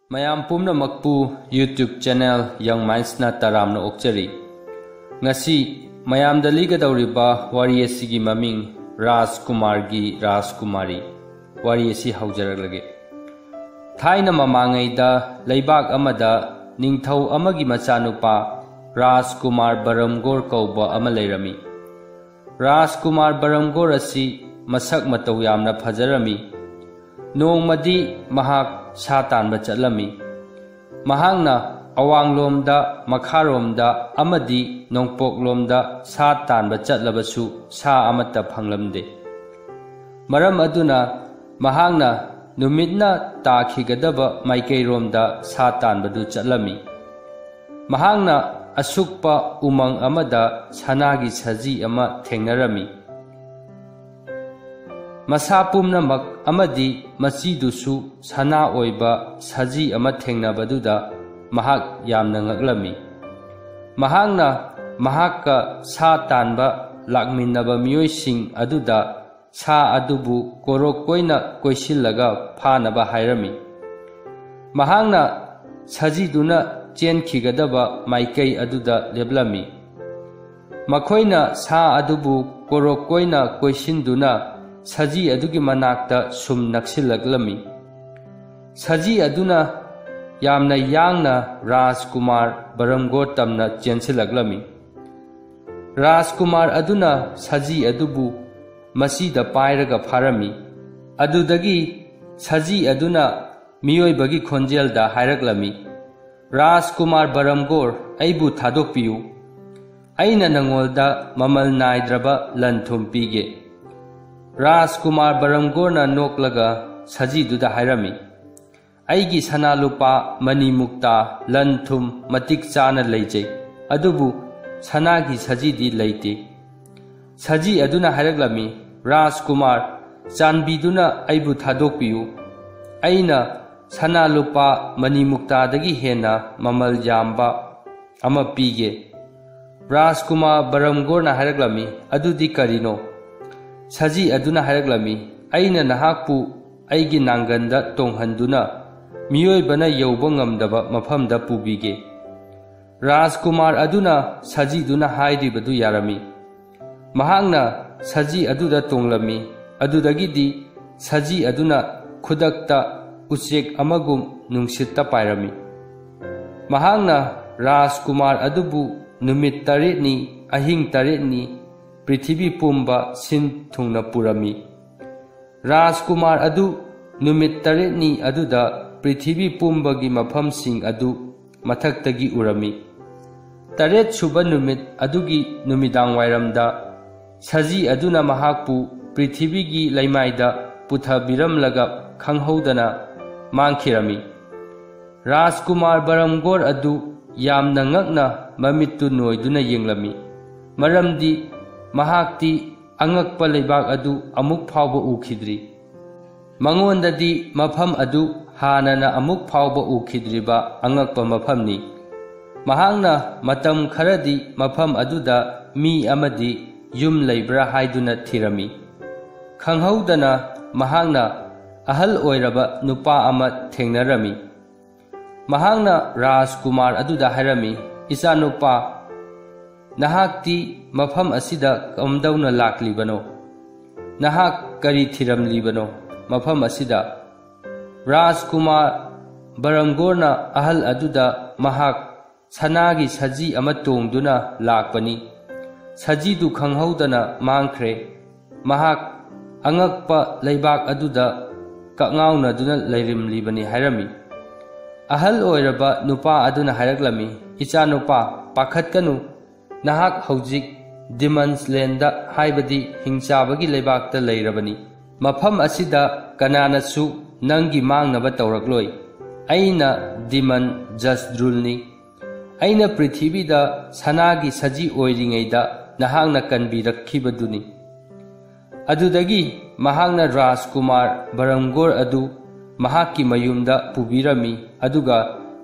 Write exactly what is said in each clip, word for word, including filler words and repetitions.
ꯃꯌꯥꯝ ꯄꯨꯝꯅꯃꯛꯄꯨ YouTube channel Young Mindsꯅ ꯇꯔꯥꯝꯅ ꯑꯣꯛꯆꯔꯤ꯫ ꯉꯁꯤ ꯃꯌꯥꯝꯗ ꯂꯤꯒꯗꯧꯔꯤꯕ ꯋꯥꯔꯤ ꯑꯁꯤꯒꯤ ꯃꯃꯤꯡ ꯔꯥꯖꯀꯨꯃꯥꯔꯒꯤ ꯔꯥꯖꯀꯨꯃꯥꯔꯤ꯫ ꯋꯥꯔꯤ ꯑꯁꯤ ꯍꯧꯖꯔꯛꯂꯒꯦ꯫ ꯊꯥꯏꯅ ꯃꯃꯥꯡꯉꯩꯗ ꯂꯩꯕꯥꯛ ꯑꯃꯗ ꯅꯤꯡꯊꯧ ꯑꯃꯒꯤ ꯃꯆꯥꯅꯨꯄꯥ ꯔꯥꯖꯀꯨꯃꯥꯔ ꯕꯔꯝꯒꯣꯔ ꯀꯧꯕ ꯑꯃ ꯂꯩꯔꯝꯃꯤ꯫ ꯔꯥꯖꯀꯨꯃꯥꯔ ꯕꯔꯝꯒꯣꯔ ꯑꯁꯤ ꯃꯁꯛ ꯃꯇꯧ ꯌꯥꯝꯅ ꯐꯖꯔꯝꯃꯤ꯫ ꯅꯣꯡꯃꯗꯤ ꯃꯍꯥꯛ ꯁꯥ ꯇꯥꯟꯕ ꯆꯠꯂꯝꯃꯤ꯫ ꯃꯍꯥꯛꯅ ꯑꯋꯥꯡꯂꯣꯝꯗ, ꯃꯈꯥꯔꯣꯝꯗ ꯑꯃꯗꯤ ꯅꯣꯡꯄꯣꯛꯂꯣꯝꯗ ꯁꯥ ꯇꯥꯟꯕ ꯆꯠꯂꯕꯁꯨ ꯁꯥ ꯑꯃꯠꯇ ꯐꯪꯂꯝꯗꯦ꯫ ꯃꯔꯝ ꯑꯗꯨꯅ ꯃꯍꯥꯛꯅ ꯅꯨꯃꯤꯠꯅ ꯇꯥꯈꯤꯒꯗꯕ ꯃꯥꯏꯀꯩꯔꯣꯝꯗ ꯁꯥ ꯇꯥꯟꯕꯗꯨ ꯆꯠꯂꯝꯃꯤ꯫ ꯃꯍꯥꯛꯅ ꯑꯁꯨꯛꯄ ꯎꯃꯪ ꯑꯃꯗ ꯁꯅꯥꯒꯤ ꯁꯖꯤ ꯑꯃ ꯊꯦꯡꯅꯔꯝꯃꯤ꯫ ꯃꯁꯥ ꯄꯨꯝꯅꯃꯛ ꯑꯃꯗꯤ ꯃꯆꯤꯗꯨꯁꯨ ꯁꯅꯥ ꯑꯣꯏꯕ ꯁꯖꯤ ꯑꯃ ꯊꯦꯡꯅꯕꯗꯨꯗ ꯃꯍꯥꯛ ꯌꯥꯝꯅ ꯉꯛꯂꯝꯃꯤ꯫ ꯃꯍꯥꯛꯅ ꯃꯍꯥꯛꯀ ꯁꯥ ꯇꯥꯟꯕ ꯂꯥꯛꯃꯤꯟꯅꯕ ꯃꯤꯑꯣꯏꯁꯤꯡ ꯑꯗꯨꯗ ꯁꯥ ꯑꯗꯨꯕꯨ ꯀꯣꯔꯣꯛ ꯀꯣꯏꯅ ꯀꯣꯏꯁꯤꯜꯂꯒ ꯐꯥꯅꯕ ꯍꯥꯏꯔꯝꯃꯤ꯫ ꯃꯍꯥꯛꯅ ꯁꯖꯤꯗꯨꯅ ꯆꯦꯟꯈꯤꯒꯗꯕ ꯃꯥꯏꯀꯩ ꯑꯗꯨꯗ ꯂꯦꯞꯂꯝꯃꯤ꯫ ꯃꯈꯣꯏꯅ ꯁꯥ ꯑꯗꯨꯕꯨ ꯀꯣꯔꯣꯛ ꯀꯣꯏꯅ ꯀꯣꯏꯁꯤꯟꯗꯨꯅ ꯁꯖꯤ ꯑꯗꯨꯒꯤ ꯃꯅꯥꯛꯇ ꯁꯨꯝ ꯅꯛꯁꯤꯜꯂꯛꯂꯝꯃꯤ꯫ ꯁꯖꯤ ꯑꯗꯨꯅ ꯌꯥꯝꯅ ꯌꯥꯡꯅ ꯔꯥꯖꯀꯨꯃꯥꯔ ꯕꯔꯝꯒꯣꯔ ꯇꯝꯅ ꯆꯦꯟꯁꯤꯜꯂꯛꯂꯝꯃꯤ꯫ ꯔꯥꯖꯀꯨꯃꯥꯔ ꯑꯗꯨꯅ ꯁꯖꯤ ꯑꯗꯨꯕꯨ ꯃꯆꯤꯗ ꯄꯥꯏꯔꯒ ꯐꯥꯔꯝꯃꯤ꯫ ꯑꯗꯨꯗꯒꯤ ꯁꯖꯤ ꯑꯗꯨꯅ ꯃꯤꯑꯣꯏꯕꯒꯤ ꯈꯣꯟꯖꯦꯜꯗ ꯍꯥꯏꯔꯛꯂꯝꯃꯤ, "ꯔꯥꯖꯀꯨꯃꯥꯔ ꯕꯔꯝꯒꯣꯔ, ꯑꯩꯕꯨ ꯊꯥꯗꯣꯛꯄꯤꯌꯨ꯫ ꯑꯩꯅ ꯅꯉꯣꯟꯗ ꯃꯃꯜ ꯅꯥꯏꯗ꯭ꯔꯕ ꯂꯟ ꯊꯨꯝ ꯄꯤꯒꯦ꯫" ꯔꯥꯖꯀꯨꯃꯥꯔ ꯕꯔꯝꯒꯣꯔꯅ ꯅꯣꯛꯂꯒ ꯁꯖꯤꯗꯨꯗ ꯍꯥꯏꯔꯝꯃꯤ, "ꯑꯩꯒꯤ ꯁꯅꯥ ꯂꯨꯄꯥ, ꯃꯅꯤ ꯃꯨꯛꯇꯥ, ꯂꯟ ꯊꯨꯝ ꯃꯇꯤꯛ ꯆꯥꯅ ꯂꯩꯖꯩ, ꯑꯗꯨꯕꯨ ꯁꯅꯥꯒꯤ ꯁꯖꯤꯗꯤ ꯂꯩꯇꯦ꯫" ꯁꯖꯤ ꯑꯗꯨꯅ ꯍꯥꯏꯔꯛꯂꯝꯃꯤ, "ꯔꯥꯖꯀꯨꯃꯥꯔ, ꯆꯥꯟꯕꯤꯗꯨꯅ ꯑꯩꯕꯨ ꯊꯥꯗꯣꯛꯄꯤꯌꯨ꯫ ꯑꯩꯅ ꯁꯅꯥ ꯂꯨꯄꯥ, ꯃꯅꯤ ꯃꯨꯛꯇꯥꯗꯒꯤ ꯍꯦꯟꯅ ꯃꯃꯜ ꯌꯥꯝꯕ ꯑꯃ ꯄꯤꯒꯦ꯫" ꯔꯥꯖꯀꯨꯃꯥꯔ ꯕꯔꯝꯒꯣꯔꯅ ꯍꯥꯏꯔꯛꯂꯝꯃꯤ, "ꯑꯗꯨꯗꯤ ꯀꯔꯤꯅꯣ?" ꯁꯖꯤ ꯑꯗꯨꯅ ꯍꯥꯏꯔꯛꯂꯝꯃꯤ, "ꯑꯩꯅ ꯅꯍꯥꯛꯄꯨ ꯑꯩꯒꯤ ꯅꯥꯡꯒꯟꯗ ꯇꯣꯡꯍꯟꯗꯨꯅ ꯃꯤꯑꯣꯏꯕꯅ ꯌꯧꯕ ꯉꯝꯗꯕ ꯃꯐꯝꯗ ꯄꯨꯕꯤꯒꯦ꯫ ꯔꯥꯖꯀꯨꯃꯥꯔ ꯑꯗꯨꯅ ꯁꯖꯤꯗꯨꯅ ꯍꯥꯏꯔꯤꯕꯗꯨ ꯌꯥꯔꯝꯃꯤ꯫ ꯃꯍꯥꯛꯅ ꯁꯖꯤ ꯑꯗꯨꯗ ꯇꯣꯡꯂꯝꯃꯤ꯫ ꯑꯗꯨꯗꯒꯤꯗꯤ ꯁꯖꯤ ꯑꯗꯨꯅ ꯈꯨꯗꯛꯇ ꯎꯆꯦꯛ ꯑꯃꯒꯨꯝ ꯅꯨꯡꯁꯤꯠꯇ ꯄꯥꯏꯔꯝꯃꯤ꯫ ꯃꯍꯥꯛꯅ ꯔꯥꯖꯀꯨꯃꯥꯔ ꯑꯗꯨꯕꯨ ꯅꯨꯃꯤꯠ ꯇꯔꯦꯠꯅꯤ, ꯑꯍꯤꯡ ꯇꯔꯦꯠꯅꯤ ꯄ꯭ꯔꯤꯊꯤꯕꯤ ꯄꯨꯝꯕ ꯁꯤꯟ ꯊꯨꯡꯅ ꯄꯨꯔꯝꯃꯤ꯫ ꯔꯥꯖꯀꯨꯃꯥꯔ ꯑꯗꯨ ꯅꯨꯃꯤꯠ ꯇꯔꯦꯠꯅꯤ ꯑꯗꯨꯗ ꯄ꯭ꯔꯤꯊꯤꯕꯤ ꯄꯨꯝꯕꯒꯤ ꯃꯐꯝꯁꯤꯡ ꯑꯗꯨ ꯃꯊꯛꯇꯒꯤ ꯎꯔꯝꯃꯤ꯫ ꯇꯔꯦꯠ ꯁꯨꯕ ꯅꯨꯃꯤꯠ ꯑꯗꯨꯒꯤ ꯅꯨꯃꯤꯗꯥꯡꯋꯥꯏꯔꯝꯗ ꯁꯖꯤ ꯑꯗꯨꯅ ꯃꯍꯥꯛꯄꯨ ꯄ꯭ꯔꯤꯊꯤꯕꯤꯒꯤ ꯂꯩꯃꯥꯏꯗ ꯄꯨꯊꯕꯤꯔꯝꯂꯒ ꯈꯪꯍꯧꯗꯅ ꯃꯥꯡꯈꯤꯔꯝꯃꯤ꯫ ꯔꯥꯖꯀꯨꯃꯥꯔ ꯕꯔꯝꯒꯣꯔ ꯑꯗꯨ ꯌꯥꯝꯅ ꯉꯛꯅ ꯃꯃꯤꯠꯇꯨ ꯅꯣꯏꯗꯨꯅ ꯌꯦꯡꯂꯝꯃꯤ, ꯃꯔꯝꯗꯤ ꯃꯍꯥꯛꯇꯤ ꯑꯉꯛꯄ ꯂꯩꯕꯥꯛ ꯑꯗꯨ ꯑꯃꯨꯛ ꯐꯥꯎꯕ ꯎꯈꯤꯗ꯭ꯔꯤ꯫ ꯃꯉꯣꯟꯗꯗꯤ ꯃꯐꯝ ꯑꯗꯨ ꯍꯥꯟꯅꯅ ꯑꯃꯨꯛ ꯐꯥꯎꯕ ꯎꯈꯤꯗ꯭ꯔꯤꯕ ꯑꯉꯛꯄ ꯃꯐꯝꯅꯤ꯫ ꯃꯍꯥꯛꯅ ꯃꯇꯝ ꯈꯔꯗꯤ ꯃꯐꯝ ꯑꯗꯨꯗ ꯃꯤ ꯑꯃꯗꯤ ꯌꯨꯝ ꯂꯩꯕ꯭ꯔꯥ ꯍꯥꯏꯗꯨꯅ ꯊꯤꯔꯝꯃꯤ꯫ ꯈꯪꯍꯧꯗꯅ ꯃꯍꯥꯛꯅ ꯑꯍꯜ ꯑꯣꯏꯔꯕ ꯅꯨꯄꯥ ꯑꯃ ꯊꯦꯡꯅꯔꯝꯃꯤ꯫ ꯃꯍꯥꯛꯅ ꯔꯥꯖꯀꯨꯃꯥꯔ ꯑꯗꯨꯗ ꯍꯥꯏꯔꯝꯃꯤ, "ꯏꯆꯥꯅꯨꯄꯥ, ꯅꯍꯥꯛꯇꯤ ꯃꯐꯝ ꯑꯁꯤꯗ ꯀꯝꯗꯧꯅ ꯂꯥꯛꯂꯤꯕꯅꯣ? ꯅꯍꯥꯛ ꯀꯔꯤ ꯊꯤꯔꯝꯂꯤꯕꯅꯣ ꯃꯐꯝ ꯑꯁꯤꯗ?" ꯔꯥꯖꯀꯨꯃꯥꯔ ꯕꯔꯝꯒꯣꯔꯅ ꯑꯍꯜ ꯑꯗꯨꯗ ꯃꯍꯥꯛ ꯁꯅꯥꯒꯤ ꯁꯖꯤ ꯑꯃ ꯇꯣꯡꯗꯨꯅ ꯂꯥꯛꯄꯅꯤ꯫ ꯁꯖꯤꯗꯨ ꯈꯪꯍꯧꯗꯅ ꯃꯥꯡꯈ꯭ꯔꯦ꯫ ꯃꯍꯥꯛ ꯑꯉꯛꯄ ꯂꯩꯕꯥꯛ ꯑꯗꯨꯗ ꯀꯛꯉꯥꯎꯅꯗꯨꯅ ꯂꯩꯔꯝꯂꯤꯕꯅꯤ ꯍꯥꯏꯔꯝꯃꯤ꯫ ꯑꯍꯜ ꯑꯣꯏꯔꯕ ꯅꯨꯄꯥ ꯑꯗꯨꯅ ꯍꯥꯏꯔꯛꯂꯝꯃꯤ, "ꯏꯆꯥꯅꯨꯄꯥ, ꯄꯥꯈꯠꯀꯅꯨ꯫ ꯅꯍꯥꯛ ꯍꯧꯖꯤꯛ ꯗꯤꯃꯟꯁ ꯂꯦꯟꯗ, ꯍꯥꯏꯕꯗꯤ ꯍꯤꯡꯆꯥꯕꯒꯤ ꯂꯩꯕꯥꯛꯇ ꯂꯩꯔꯕꯅꯤ꯫ ꯃꯐꯝ ꯑꯁꯤꯗ ꯀꯅꯥꯅꯁꯨ ꯅꯪꯒꯤ ꯃꯥꯡꯅꯕ ꯇꯧꯔꯛꯂꯣꯏ꯫ ꯑꯩꯅ ꯗꯤꯃꯟ ꯖꯁꯗ꯭ꯔꯨꯜꯅꯤ꯫ ꯑꯩꯅ ꯄ꯭ꯔꯤꯊꯤꯕꯤꯗ ꯁꯅꯥꯒꯤ ꯁꯖꯤ ꯑꯣꯏꯔꯤꯉꯩꯗ ꯅꯍꯥꯛꯅ ꯀꯟꯕꯤꯔꯛꯈꯤꯕꯗꯨꯅꯤ꯫" ꯑꯗꯨꯗꯒꯤ ꯃꯍꯥꯛꯅ ꯔꯥꯖꯀꯨꯃꯥꯔ ꯕꯔꯝꯒꯣꯔ ꯑꯗꯨ ꯃꯍꯥꯛꯀꯤ ꯃꯌꯨꯝꯗ ꯄꯨꯕꯤꯔꯝꯃꯤ, ꯑꯗꯨꯒ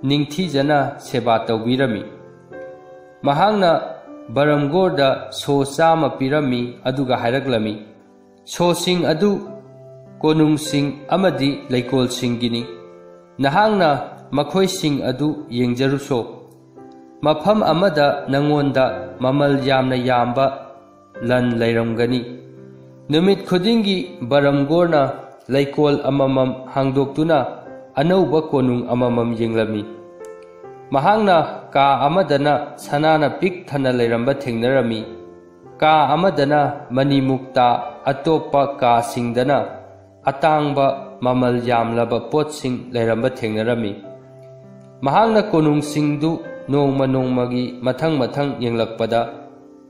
ꯅꯤꯡꯊꯤꯖꯅ ꯁꯦꯕꯥ ꯇꯧꯕꯤꯔꯝꯃꯤ꯫ ꯃꯍꯥꯛꯅ ꯕꯔꯝꯒꯣꯔꯗ ꯁꯣ ꯆꯥꯝꯃ ꯄꯤꯔꯝꯃꯤ, ꯑꯗꯨꯒ ꯍꯥꯏꯔꯛꯂꯝꯃꯤ, "ꯁꯣꯁꯤꯡ ꯑꯗꯨ ꯀꯣꯅꯨꯡꯁꯤꯡ ꯑꯃꯗꯤ ꯂꯩꯀꯣꯜꯁꯤꯡꯒꯤꯅꯤ꯫ ꯅꯍꯥꯛꯅ ꯃꯈꯣꯏꯁꯤꯡ ꯑꯗꯨ ꯌꯦꯡꯖꯔꯨꯁꯣ꯫ ꯃꯐꯝ ꯑꯃꯗ ꯅꯉꯣꯟꯗ ꯃꯃꯜ ꯌꯥꯝꯅ ꯌꯥꯝꯕ ꯂꯟ ꯂꯩꯔꯝꯒꯅꯤ꯫ ꯅꯨꯃꯤꯠ ꯈꯨꯗꯤꯡꯒꯤ ꯕꯔꯝꯒꯣꯔꯅ ꯂꯩꯀꯣꯜ ꯑꯃꯃꯝ ꯍꯥꯡꯗꯣꯛꯇꯨꯅ ꯑꯅꯧꯕ ꯀꯣꯅꯨꯡ ꯑꯃꯃꯝ ꯌꯦꯡꯂꯝꯃꯤ꯫ ꯃꯍꯥꯛꯅ ꯀꯥ ꯑꯃꯗꯅ ꯁꯅꯥꯅ ꯄꯤꯛ ꯊꯟꯅ ꯂꯩꯔꯝꯕ ꯊꯦꯡꯅꯔꯝꯃꯤ꯫ ꯀꯥ ꯑꯃꯗꯅ ꯃꯅꯤꯃꯨꯛꯇꯥ, ꯑꯇꯣꯞꯄ ꯀꯥꯁꯤꯡꯗꯅ ꯑꯇꯥꯡꯕ ꯃꯃꯜ ꯌꯥꯝꯂꯕ ꯄꯣꯠꯁꯤꯡ ꯂꯩꯔꯝꯕ ꯊꯦꯡꯅꯔꯝꯃꯤ꯫ ꯃꯍꯥꯛꯅ ꯀꯣꯅꯨꯡꯁꯤꯡꯗꯨ ꯅꯣꯡꯃ ꯅꯣꯡꯃꯒꯤ ꯃꯊꯪ ꯃꯊꯪ ꯌꯦꯡꯂꯛꯄꯗ,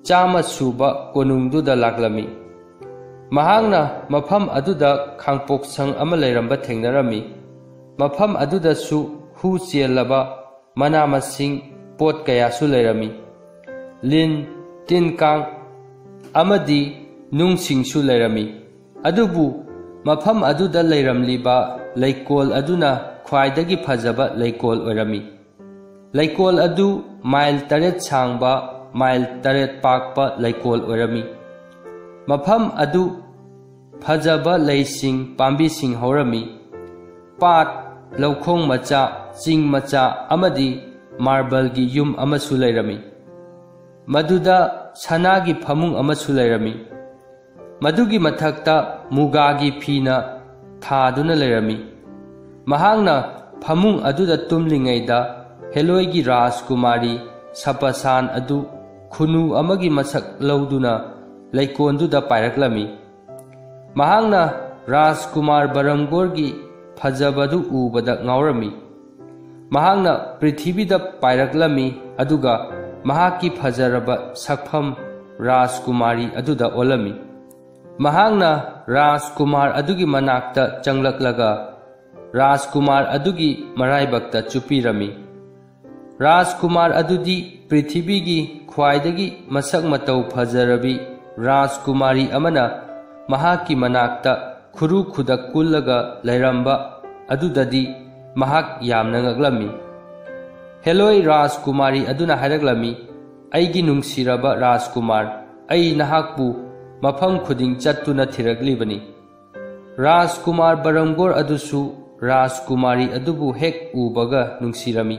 ꯆꯥꯝꯃ ꯁꯨꯕ ꯀꯣꯅꯨꯡꯗꯨꯗ ꯂꯥꯛꯂꯝꯃꯤ꯫ ꯃꯍꯥꯛꯅ ꯃꯐꯝ ꯑꯗꯨꯗ ꯈꯥꯡꯄꯣꯛꯁꯪ ꯑꯃ ꯂꯩꯔꯝꯕ ꯊꯦꯡꯅꯔꯝꯃꯤ꯫ ꯃꯐꯝ ꯑꯗꯨꯗꯁꯨ ꯍꯨ ꯆꯦꯜꯂꯕ ꯃꯅꯥ ꯃꯁꯤꯡ ꯄꯣꯠ ꯀꯌꯥꯁꯨ ꯂꯩꯔꯝꯃꯤ꯫ ꯂꯤꯟ, ꯇꯤꯟ ꯀꯥꯡ ꯑꯃꯗꯤ ꯅꯨꯡꯁꯤꯡꯁꯨ ꯂꯩꯔꯝꯃꯤ꯫ ꯑꯗꯨꯕꯨ ꯃꯐꯝ ꯑꯗꯨꯗ ꯂꯩꯔꯝꯂꯤꯕ ꯂꯩꯀꯣꯜ ꯑꯗꯨꯅ ꯈ꯭ꯋꯥꯏꯗꯒꯤ ꯐꯖꯕ ꯂꯩꯀꯣꯜ ꯑꯣꯏꯔꯝꯃꯤ꯫ ꯂꯩꯀꯣꯜ ꯑꯗꯨ ꯃꯥꯏꯜ ꯇꯔꯦꯠ ꯁꯥꯡꯕ, ꯃꯥꯏꯜ ꯇꯔꯦꯠ ꯄꯥꯛꯄ ꯂꯩꯀꯣꯜ ꯑꯣꯏꯔꯝꯃꯤ꯫ ꯃꯐꯝ ꯑꯗꯨ ꯐꯖꯕ ꯂꯩꯁꯤꯡ, ꯄꯥꯝꯕꯤꯁꯤꯡ ꯍꯧꯔꯝꯃꯤ꯫ ꯄꯥꯠ, ꯂꯧꯈꯣꯡ ꯃꯆꯥ, ꯆꯤꯡ ꯃꯆꯥ ꯑꯃꯗꯤ ꯃꯥꯔꯕꯜꯒꯤ ꯌꯨꯝ ꯑꯃꯁꯨ ꯂꯩꯔꯝꯃꯤ꯫ ꯃꯗꯨꯗ ꯁꯅꯥꯒꯤ ꯐꯃꯨꯡ ꯑꯃꯁꯨ ꯂꯩꯔꯝꯃꯤ꯫ ꯃꯗꯨꯒꯤ ꯃꯊꯛꯇ ꯃꯨꯒꯥꯒꯤ ꯐꯤꯅ ꯊꯥꯗꯨꯅ ꯂꯩꯔꯝꯃꯤ꯫ ꯃꯍꯥꯛꯅ ꯐꯃꯨꯡ ꯑꯗꯨꯗ ꯇꯨꯝꯂꯤꯉꯩꯗ ꯍꯦꯂꯣꯏꯒꯤ ꯔꯥꯖꯀꯨꯃꯥꯔꯤ ꯁꯄꯁꯥꯟ ꯑꯗꯨ ꯈꯨꯅꯨ ꯑꯃꯒꯤ ꯃꯁꯛ ꯂꯧꯗꯨꯅ ꯂꯩꯀꯣꯜꯗꯨꯗ ꯄꯥꯏꯔꯛꯂꯝꯃꯤ꯫ ꯃꯍꯥꯛꯅ ꯔꯥꯖꯀꯨꯃꯥꯔ ꯕꯔꯝꯒꯣꯔꯒꯤ ꯐꯖꯕꯗꯨ ꯎꯕꯗ ꯉꯥꯎꯔꯝꯃꯤ꯫ ꯃꯍꯥꯛꯅ ꯄ꯭ꯔꯤꯊꯤꯕꯤꯗ ꯄꯥꯏꯔꯛꯂꯝꯃꯤ, ꯑꯗꯨꯒ ꯃꯍꯥꯛꯀꯤ ꯐꯖꯔꯕ ꯁꯛꯐꯝ ꯔꯥꯖꯀꯨꯃꯥꯔꯤ ꯑꯗꯨꯗ ꯑꯣꯜꯂꯝꯃꯤ꯫ ꯃꯍꯥꯛꯅ ꯔꯥꯖꯀꯨꯃꯥꯔ ꯑꯗꯨꯒꯤ ꯃꯅꯥꯛꯇ ꯆꯪꯂꯛꯂꯒ ꯔꯥꯖꯀꯨꯃꯥꯔ ꯑꯗꯨꯒꯤ ꯃꯔꯥꯏꯕꯛꯇ ꯆꯨꯞꯄꯤꯔꯝꯃꯤ꯫ ꯔꯥꯖꯀꯨꯃꯥꯔ ꯑꯗꯨꯗꯤ ꯄ꯭ꯔꯤꯊꯤꯕꯤꯒꯤ ꯈ꯭ꯋꯥꯏꯗꯒꯤ ꯃꯁꯛ ꯃꯇꯧ ꯐꯖꯔꯕꯤ ꯔꯥꯖꯀꯨꯃꯥꯔꯤ ꯑꯃꯅ ꯃꯍꯥꯛꯀꯤ ꯃꯅꯥꯛꯇ ꯈꯨꯔꯨ ꯈꯨꯗꯛ ꯀꯨꯜꯂꯒ ꯂꯩꯔꯝꯕ ꯑꯗꯨꯗꯗꯤ ꯃꯍꯥꯛ ꯌꯥꯝꯅ ꯉꯛꯂꯝꯃꯤ꯫ ꯍꯦꯂꯣꯏ ꯔꯥꯖꯀꯨꯃꯥꯔꯤ ꯑꯗꯨꯅ ꯍꯥꯏꯔꯛꯂꯝꯃꯤ, "ꯑꯩꯒꯤ ꯅꯨꯡꯁꯤꯔꯕ ꯔꯥꯖꯀꯨꯃꯥꯔ, ꯑꯩ ꯅꯍꯥꯛꯄꯨ ꯃꯐꯝ ꯈꯨꯗꯤꯡ ꯆꯠꯇꯨꯅ ꯊꯤꯔꯛꯂꯤꯕꯅꯤ꯫" ꯔꯥꯖꯀꯨꯃꯥꯔ ꯕꯔꯝꯒꯣꯔ ꯑꯗꯨꯁꯨ ꯔꯥꯖꯀꯨꯃꯥꯔꯤ ꯑꯗꯨꯕꯨ ꯍꯦꯛ ꯎꯕꯒ ꯅꯨꯡꯁꯤꯔꯝꯃꯤ꯫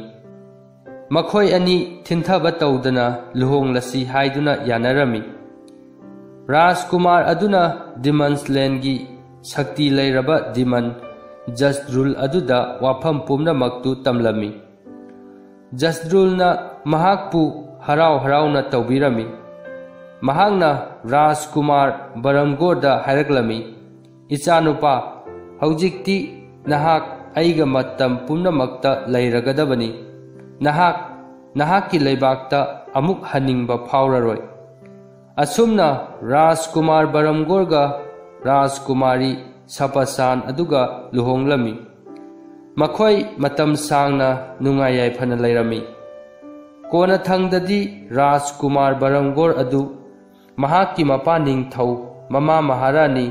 ꯃꯈꯣꯏ ꯑꯅꯤ ꯊꯤꯟꯊꯕ ꯇꯧꯗꯅ ꯂꯨꯍꯣꯡꯂꯁꯤ ꯍꯥꯏꯗꯨꯅ ꯌꯥꯅꯔꯝꯃꯤ꯫ ꯔꯥꯖꯀꯨꯃꯥꯔ ꯑꯗꯨꯅ ꯗꯤꯃꯟꯁꯂꯦꯟꯒꯤ ꯁꯛꯇꯤ ꯂꯩꯔꯕ ꯗꯤꯃꯟ ꯖꯁꯗ꯭ꯔꯨꯜ ꯑꯗꯨꯗ ꯋꯥꯐꯝ ꯄꯨꯝꯅꯃꯛꯇꯨ ꯇꯝꯂꯝꯃꯤ꯫ ꯖꯁꯗ꯭ꯔꯨꯜꯅ ꯃꯍꯥꯛꯄꯨ ꯍꯔꯥꯎ ꯍꯔꯥꯎꯅ ꯇꯧꯕꯤꯔꯝꯃꯤ꯫ ꯃꯍꯥꯛꯅ ꯔꯥꯖꯀꯨꯃꯥꯔ ꯕꯔꯝꯒꯣꯔꯗ ꯍꯥꯏꯔꯛꯂꯝꯃꯤ, "ꯏꯆꯥꯅꯨꯄꯥ, ꯍꯧꯖꯤꯛꯇꯤ ꯅꯍꯥꯛ ꯑꯩꯒ ꯃꯇꯝ ꯄꯨꯝꯅꯃꯛꯇ ꯂꯩꯔꯒꯗꯕꯅꯤ꯫ ꯅꯍꯥꯛ ꯅꯍꯥꯛꯀꯤ ꯂꯩꯕꯥꯛꯇ ꯑꯃꯨꯛ ꯍꯟꯅꯤꯡꯕ ꯐꯥꯎꯔꯔꯣꯏ"꯫ ꯑꯁꯨꯝꯅ ꯔꯥꯖꯀꯨꯃꯥꯔ ꯕꯔꯝꯒꯣꯔꯒ ꯔꯥꯖꯀꯨꯃꯥꯔꯤ ꯁꯄꯁꯥꯟ ꯑꯗꯨꯒ ꯂꯨꯍꯣꯡꯂꯝꯃꯤ꯫ ꯃꯈꯣꯏ ꯃꯇꯝ ꯁꯥꯡꯅ ꯅꯨꯡꯉꯥꯏ ꯌꯥꯏꯐꯅ ꯂꯩꯔꯝꯃꯤ꯫ ꯀꯣꯟꯅꯊꯪꯗꯗꯤ ꯔꯥꯖꯀꯨꯃꯥꯔ ꯕꯔꯝꯒꯣꯔ ꯑꯗꯨ ꯃꯍꯥꯛꯀꯤ ꯃꯄꯥ ꯅꯤꯡꯊꯧ, ꯃꯃꯥ ꯃꯍꯥꯔꯥꯅꯤ,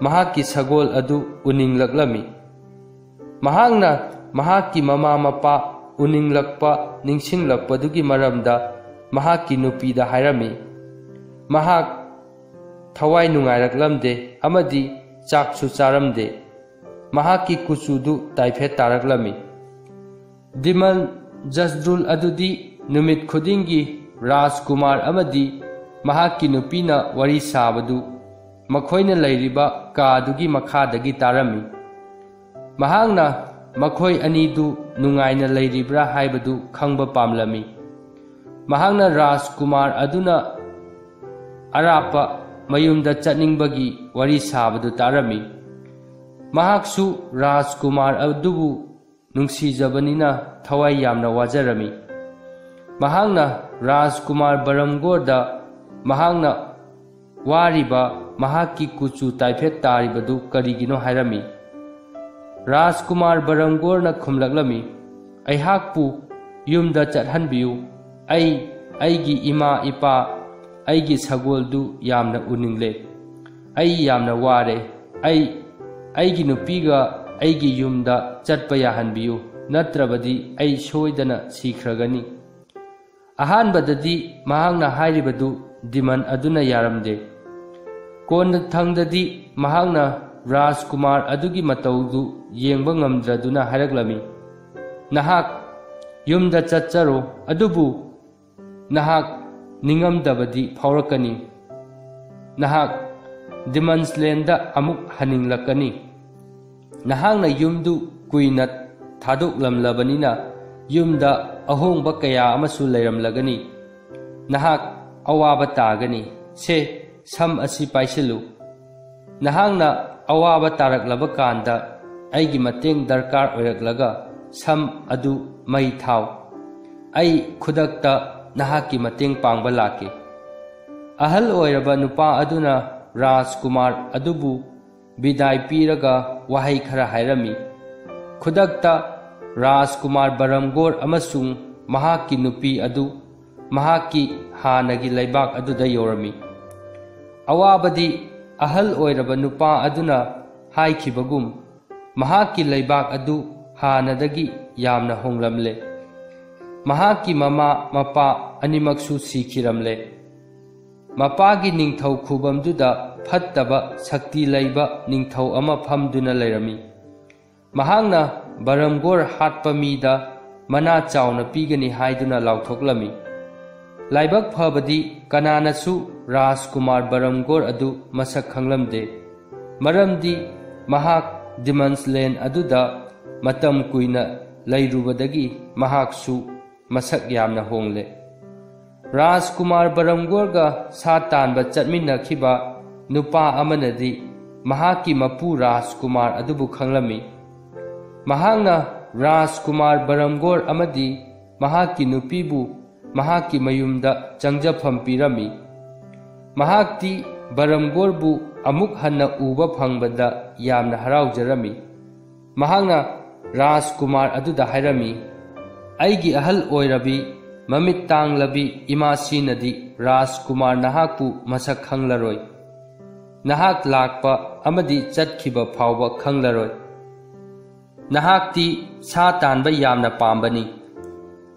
ꯃꯍꯥꯛꯀꯤ ꯁꯒꯣꯜ ꯑꯗꯨ ꯎꯅꯤꯡꯂꯛꯂꯝꯃꯤ꯫ ꯃꯍꯥꯛꯅ ꯃꯍꯥꯛꯀꯤ ꯃꯃꯥ ꯃꯄꯥ ꯎꯅꯤꯡꯂꯛꯄ ꯅꯤꯡꯁꯤꯡꯂꯛꯄꯗꯨꯒꯤ ꯃꯔꯝꯗ ꯃꯍꯥꯛꯀꯤ ꯅꯨꯄꯤꯗ ꯍꯥꯏꯔꯝꯃꯤ꯫ ꯃꯍꯥꯛ ꯊꯋꯥꯏ ꯅꯨꯡꯉꯥꯏꯔꯛꯂꯝꯗꯦ ꯑꯃꯗꯤ ꯆꯥꯛꯁꯨ ꯆꯥꯔꯝꯗꯦ꯫ ꯃꯍꯥꯛꯀꯤ ꯀꯨꯆꯨꯗꯨ ꯇꯥꯏꯐꯦꯠ ꯇꯥꯔꯛꯂꯝꯃꯤ꯫ ꯗꯤꯃꯟ ꯖꯁꯗ꯭ꯔꯨꯜ ꯑꯗꯨꯗꯤ ꯅꯨꯃꯤꯠ ꯈꯨꯗꯤꯡꯒꯤ ꯔꯥꯖꯀꯨꯃꯥꯔ ꯑꯃꯗꯤ ꯃꯍꯥꯛꯀꯤ ꯅꯨꯄꯤꯅ ꯋꯥꯔꯤ ꯁꯥꯕꯗꯨ ꯃꯈꯣꯏꯅ ꯂꯩꯔꯤꯕ ꯀꯥꯗꯨꯒꯤ ꯃꯈꯥꯗꯒꯤ ꯇꯥꯔꯝꯃꯤ꯫ ꯃꯍꯥꯛꯅ ꯃꯈꯣꯏ ꯑꯅꯤꯗꯨ ꯅꯨꯡꯉꯥꯏꯅ ꯂꯩꯔꯤꯕ꯭ꯔꯥ ꯍꯥꯏꯕꯗꯨ ꯈꯪꯕ ꯄꯥꯝꯂꯝꯃꯤ꯫ ꯃꯍꯥꯛꯅ ꯔꯥꯖꯀꯨꯃꯥꯔ ꯑꯗꯨꯅ ꯑꯔꯥꯞꯄ ꯃꯌꯨꯝꯗ ꯆꯠꯅꯤꯡꯕꯒꯤ ꯋꯥꯔꯤ ꯁꯥꯕꯗꯨ ꯇꯥꯔꯝꯃꯤ꯫ ꯃꯍꯥꯛꯁꯨ ꯔꯥꯖꯀꯨꯃꯥꯔ ꯑꯗꯨꯕꯨ ꯅꯨꯡꯁꯤꯖꯕꯅꯤꯅ ꯊꯋꯥꯏ ꯌꯥꯝꯅ ꯋꯥꯖꯔꯝꯃꯤ꯫ ꯃꯍꯥꯛꯅ ꯔꯥꯖꯀꯨꯃꯥꯔ ꯕꯔꯝꯒꯣꯔꯗ ꯃꯍꯥꯛꯅ ꯋꯥꯔꯤꯕ, ꯃꯍꯥꯛꯀꯤ ꯀꯨꯆꯨ ꯇꯥꯏꯐꯦꯠ ꯇꯥꯔꯤꯕꯗꯨ ꯀꯔꯤꯒꯤꯅꯣ ꯍꯥꯏꯔꯝꯃꯤ꯫ ꯔꯥꯖꯀꯨꯃꯥꯔ ꯕꯔꯝꯒꯣꯔꯅ ꯈꯨꯝꯂꯛꯂꯝꯃꯤ, "ꯑꯩꯍꯥꯛꯄꯨ ꯌꯨꯝꯗ ꯆꯠꯍꯟꯕꯤꯌꯨ꯫ ꯑꯩ ꯑꯩꯒꯤ ꯏꯃꯥ ꯏꯄꯥ, ꯑꯩꯒꯤ ꯁꯒꯣꯜꯗꯨ ꯌꯥꯝꯅ ꯎꯅꯤꯡꯂꯦ꯫ ꯑꯩ ꯌꯥꯝꯅ ꯋꯥꯔꯦ꯫ ꯑꯩ ꯑꯩꯒꯤ ꯅꯨꯄꯤꯒ ꯑꯩꯒꯤ ꯌꯨꯝꯗ ꯆꯠꯄ ꯌꯥꯍꯟꯕꯤꯌꯨ, ꯅꯠꯇ꯭ꯔꯕꯗꯤ ꯑꯩ ꯁꯣꯏꯗꯅ ꯁꯤꯈ꯭ꯔꯒꯅꯤ"꯫ ꯑꯍꯥꯟꯕꯗꯗꯤ ꯃꯍꯥꯛꯅ ꯍꯥꯏꯔꯤꯕꯗꯨ ꯗꯤꯃꯟ ꯑꯗꯨꯅ ꯌꯥꯔꯝꯗꯦ꯫ ꯀꯣꯟꯅꯊꯪꯗꯗꯤ ꯃꯍꯥꯛꯅ ꯔꯥꯖꯀꯨꯃꯥꯔ ꯑꯗꯨꯒꯤ ꯃꯇꯧꯗꯨ ꯌꯦꯡꯕ ꯉꯝꯗ꯭ꯔꯗꯨꯅ ꯍꯥꯏꯔꯛꯂꯝꯃꯤ, "ꯅꯍꯥꯛ ꯌꯨꯝꯗ ꯆꯠꯆꯔꯣ, ꯑꯗꯨꯕꯨ ꯅꯍꯥꯛ ꯅꯤꯡꯉꯝꯗꯕꯗꯤ ꯐꯥꯎꯔꯛꯀꯅꯤ꯫ ꯅꯍꯥꯛ ꯗꯤꯃꯟꯁꯂꯦꯟꯗ ꯑꯃꯨꯛ ꯍꯟꯅꯤꯡꯂꯛꯀꯅꯤ꯫ ꯅꯍꯥꯛꯅ ꯌꯨꯝꯗꯨ ꯀꯨꯏꯅ ꯊꯥꯗꯣꯛꯂꯝꯂꯕꯅꯤꯅ ꯌꯨꯝꯗ ꯑꯍꯣꯡꯕ ꯀꯌꯥ ꯑꯃꯁꯨ ꯂꯩꯔꯝꯂꯒꯅꯤ꯫ ꯅꯍꯥꯛ ꯑꯋꯥꯕ ꯇꯥꯒꯅꯤ꯫ ꯁꯦ, ꯁꯝ ꯑꯁꯤ ꯄꯥꯏꯁꯤꯜꯂꯨ꯫ ꯅꯍꯥꯛꯅ ꯑꯋꯥꯕ ꯇꯥꯔꯛꯂꯕ ꯀꯥꯟꯗ ꯑꯩꯒꯤ ꯃꯇꯦꯡ ꯗꯔꯀꯥꯔ ꯑꯣꯏꯔꯛꯂꯒ ꯁꯝ ꯑꯗꯨ ꯃꯩ ꯊꯥꯎ꯫ ꯑꯩ ꯈꯨꯗꯛꯇ ꯅꯍꯥꯛꯀꯤ ꯃꯇꯦꯡ ꯄꯥꯡꯕ ꯂꯥꯛꯀꯦ꯫" ꯑꯍꯜ ꯑꯣꯏꯔꯕ ꯅꯨꯄꯥ ꯑꯗꯨꯅ ꯔꯥꯖꯀꯨꯃꯥꯔ ꯑꯗꯨꯕꯨ ꯕꯤꯗꯥꯏ ꯄꯤꯔꯒ ꯋꯥꯍꯩ ꯈꯔ ꯍꯥꯏꯔꯝꯃꯤ꯫ ꯈꯨꯗꯛꯇ ꯔꯥꯖꯀꯨꯃꯥꯔ ꯕꯔꯝꯒꯣꯔ ꯑꯃꯁꯨꯡ ꯃꯍꯥꯛꯀꯤ ꯅꯨꯄꯤ ꯑꯗꯨ ꯃꯍꯥꯛꯀꯤ ꯍꯥꯟꯅꯒꯤ ꯂꯩꯕꯥꯛ ꯑꯗꯨꯗ ꯌꯧꯔꯝꯃꯤ꯫ ꯑꯋꯥꯕꯗꯤ ꯑꯍꯜ ꯑꯣꯏꯔꯕ ꯅꯨꯄꯥ ꯑꯗꯨꯅ ꯍꯥꯏꯈꯤꯕꯒꯨꯝ ꯃꯍꯥꯛꯀꯤ ꯂꯩꯕꯥꯛ ꯑꯗꯨ ꯍꯥꯟꯅꯗꯒꯤ ꯌꯥꯝꯅ ꯍꯣꯡꯂꯝꯂꯦ꯫ ꯃꯍꯥꯛꯀꯤ ꯃꯃꯥ ꯃꯄꯥ ꯑꯅꯤꯃꯛꯁꯨ ꯁꯤꯈꯤꯔꯝꯂꯦ꯫ ꯃꯄꯥꯒꯤ ꯅꯤꯡꯊꯧ ꯈꯨꯕꯝꯗꯨꯗ ꯐꯠꯇꯕ ꯁꯛꯇꯤ ꯂꯩꯕ ꯅꯤꯡꯊꯧ ꯑꯃ ꯐꯝꯗꯨꯅ ꯂꯩꯔꯝꯃꯤ꯫ ꯃꯍꯥꯛꯅ ꯕꯔꯝꯒꯣꯔ ꯍꯥꯠꯄ ꯃꯤꯗ ꯃꯅꯥ ꯆꯥꯎꯅ ꯄꯤꯒꯅꯤ ꯍꯥꯏꯗꯨꯅ ꯂꯥꯎꯊꯣꯛꯂꯝꯃꯤ꯫ ꯂꯥꯏꯕꯛ ꯐꯕꯗꯤ ꯀꯅꯥꯅꯁꯨ ꯔꯥꯖꯀꯨꯃꯥꯔ ꯕꯔꯝꯒꯣꯔ ꯑꯗꯨ ꯃꯁꯛ ꯈꯪꯂꯝꯗꯦ, ꯃꯔꯝꯗꯤ ꯃꯍꯥꯛ ꯗꯤꯃꯟꯁꯂꯦꯟ ꯑꯗꯨꯗ ꯃꯇꯝ ꯀꯨꯏꯅ ꯂꯩꯔꯨꯕꯗꯒꯤ ꯃꯍꯥꯛꯁꯨ ꯃꯁꯛ ꯌꯥꯝꯅ ꯍꯣꯡꯂꯦ꯫ ꯔꯥꯖꯀꯨꯃꯥꯔ ꯕꯔꯝꯒꯣꯔꯒ ꯁꯥ ꯇꯥꯟꯕ ꯆꯠꯃꯤꯟꯅꯈꯤꯕ ꯅꯨꯄꯥ ꯑꯃꯅꯗꯤ ꯃꯍꯥꯛꯀꯤ ꯃꯄꯨ ꯔꯥꯖꯀꯨꯃꯥꯔ ꯑꯗꯨꯕꯨ ꯈꯪꯂꯝꯃꯤ꯫ ꯃꯍꯥꯛꯅ ꯔꯥꯖꯀꯨꯃꯥꯔ ꯕꯔꯝꯒꯣꯔ ꯑꯃꯗꯤ ꯃꯍꯥꯛꯀꯤ ꯅꯨꯄꯤꯕꯨ ꯃꯍꯥꯛꯀꯤ ꯃꯌꯨꯝꯗ ꯆꯪꯖꯐꯝ ꯄꯤꯔꯝꯃꯤ꯫ ꯃꯍꯥꯛꯇꯤ ꯕꯔꯝꯒꯣꯔꯕꯨ ꯑꯃꯨꯛ ꯍꯟꯅ ꯎꯕ ꯐꯪꯕꯗ ꯌꯥꯝꯅ ꯍꯔꯥꯎꯖꯔꯝꯃꯤ꯫ ꯃꯍꯥꯛꯅ ꯔꯥꯖꯀꯨꯃꯥꯔ ꯑꯗꯨꯗ ꯍꯥꯏꯔꯝꯃꯤ, "ꯑꯩꯒꯤ ꯑꯍꯜ ꯑꯣꯏꯔꯕꯤ, ꯃꯃꯤꯠ ꯇꯥꯡꯂꯕꯤ ꯏꯃꯥꯁꯤꯅꯗꯤ ꯔꯥꯖꯀꯨꯃꯥꯔ ꯅꯍꯥꯛꯄꯨ ꯃꯁꯛ ꯈꯪꯂꯔꯣꯏ꯫ ꯅꯍꯥꯛ ꯂꯥꯛꯄ ꯑꯃꯗꯤ ꯆꯠꯈꯤꯕ ꯐꯥꯎꯕ ꯈꯪꯂꯔꯣꯏ꯫ ꯅꯍꯥꯛꯇꯤ ꯁꯥ ꯇꯥꯟꯕ ꯌꯥꯝꯅ ꯄꯥꯝꯕꯅꯤ꯫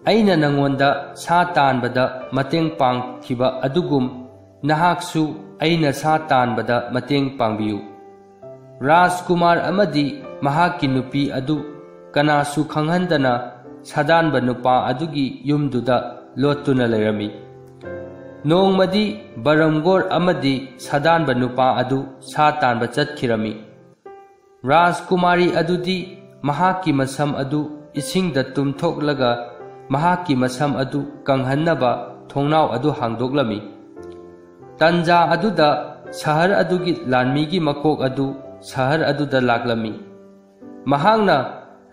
ꯑꯩꯅ ꯅꯉꯣꯟꯗ ꯁꯥ ꯇꯥꯟꯕꯗ ꯃꯇꯦꯡ ꯄꯥꯡꯈꯤꯕ ꯑꯗꯨꯒꯨꯝ ꯅꯍꯥꯛꯁꯨ ꯑꯩꯅ ꯁꯥ ꯇꯥꯟꯕꯗ ꯃꯇꯦꯡ ꯄꯥꯡꯕꯤꯌꯨ꯫" ꯔꯥꯖꯀꯨꯃꯥꯔ ꯑꯃꯗꯤ ꯃꯍꯥꯛꯀꯤ ꯅꯨꯄꯤ ꯑꯗꯨ ꯀꯅꯥꯁꯨ ꯈꯪꯍꯟꯗꯅ ꯁꯥꯗꯥꯟꯕ ꯅꯨꯄꯥ ꯑꯗꯨꯒꯤ ꯌꯨꯝꯗꯨꯗ ꯂꯣꯠꯇꯨꯅ ꯂꯩꯔꯝꯃꯤ꯫ ꯅꯣꯡꯃꯗꯤ ꯕꯔꯝꯒꯣꯔ ꯑꯃꯗꯤ ꯁꯥꯗꯥꯟꯕ ꯅꯨꯄꯥ ꯑꯗꯨ ꯁꯥ ꯇꯥꯟꯕ ꯆꯠꯈꯤꯔꯝꯃꯤ꯫ ꯔꯥꯖꯀꯨꯃꯥꯔꯤ ꯑꯗꯨꯗꯤ ꯃꯍꯥꯛꯀꯤ ꯃꯁꯝ ꯑꯗꯨ ꯏꯁꯤꯡꯗ ꯇꯨꯝꯊꯣꯛꯂꯒ ꯃꯍꯥꯛꯀꯤ ꯃꯁꯝ ꯑꯗꯨ ꯀꯪꯍꯟꯅꯕ ꯊꯣꯡꯅꯥꯎ ꯑꯗꯨ ꯍꯥꯡꯗꯣꯛꯂꯝꯃꯤ꯫ ꯇꯟꯖꯥ ꯑꯗꯨꯗ ꯁꯍꯔ ꯑꯗꯨꯒꯤ ꯂꯥꯟꯃꯤꯒꯤ ꯃꯀꯣꯛ ꯑꯗꯨ ꯁꯍꯔ ꯑꯗꯨꯗ ꯂꯥꯛꯂꯝꯃꯤ꯫ ꯃꯍꯥꯛꯅ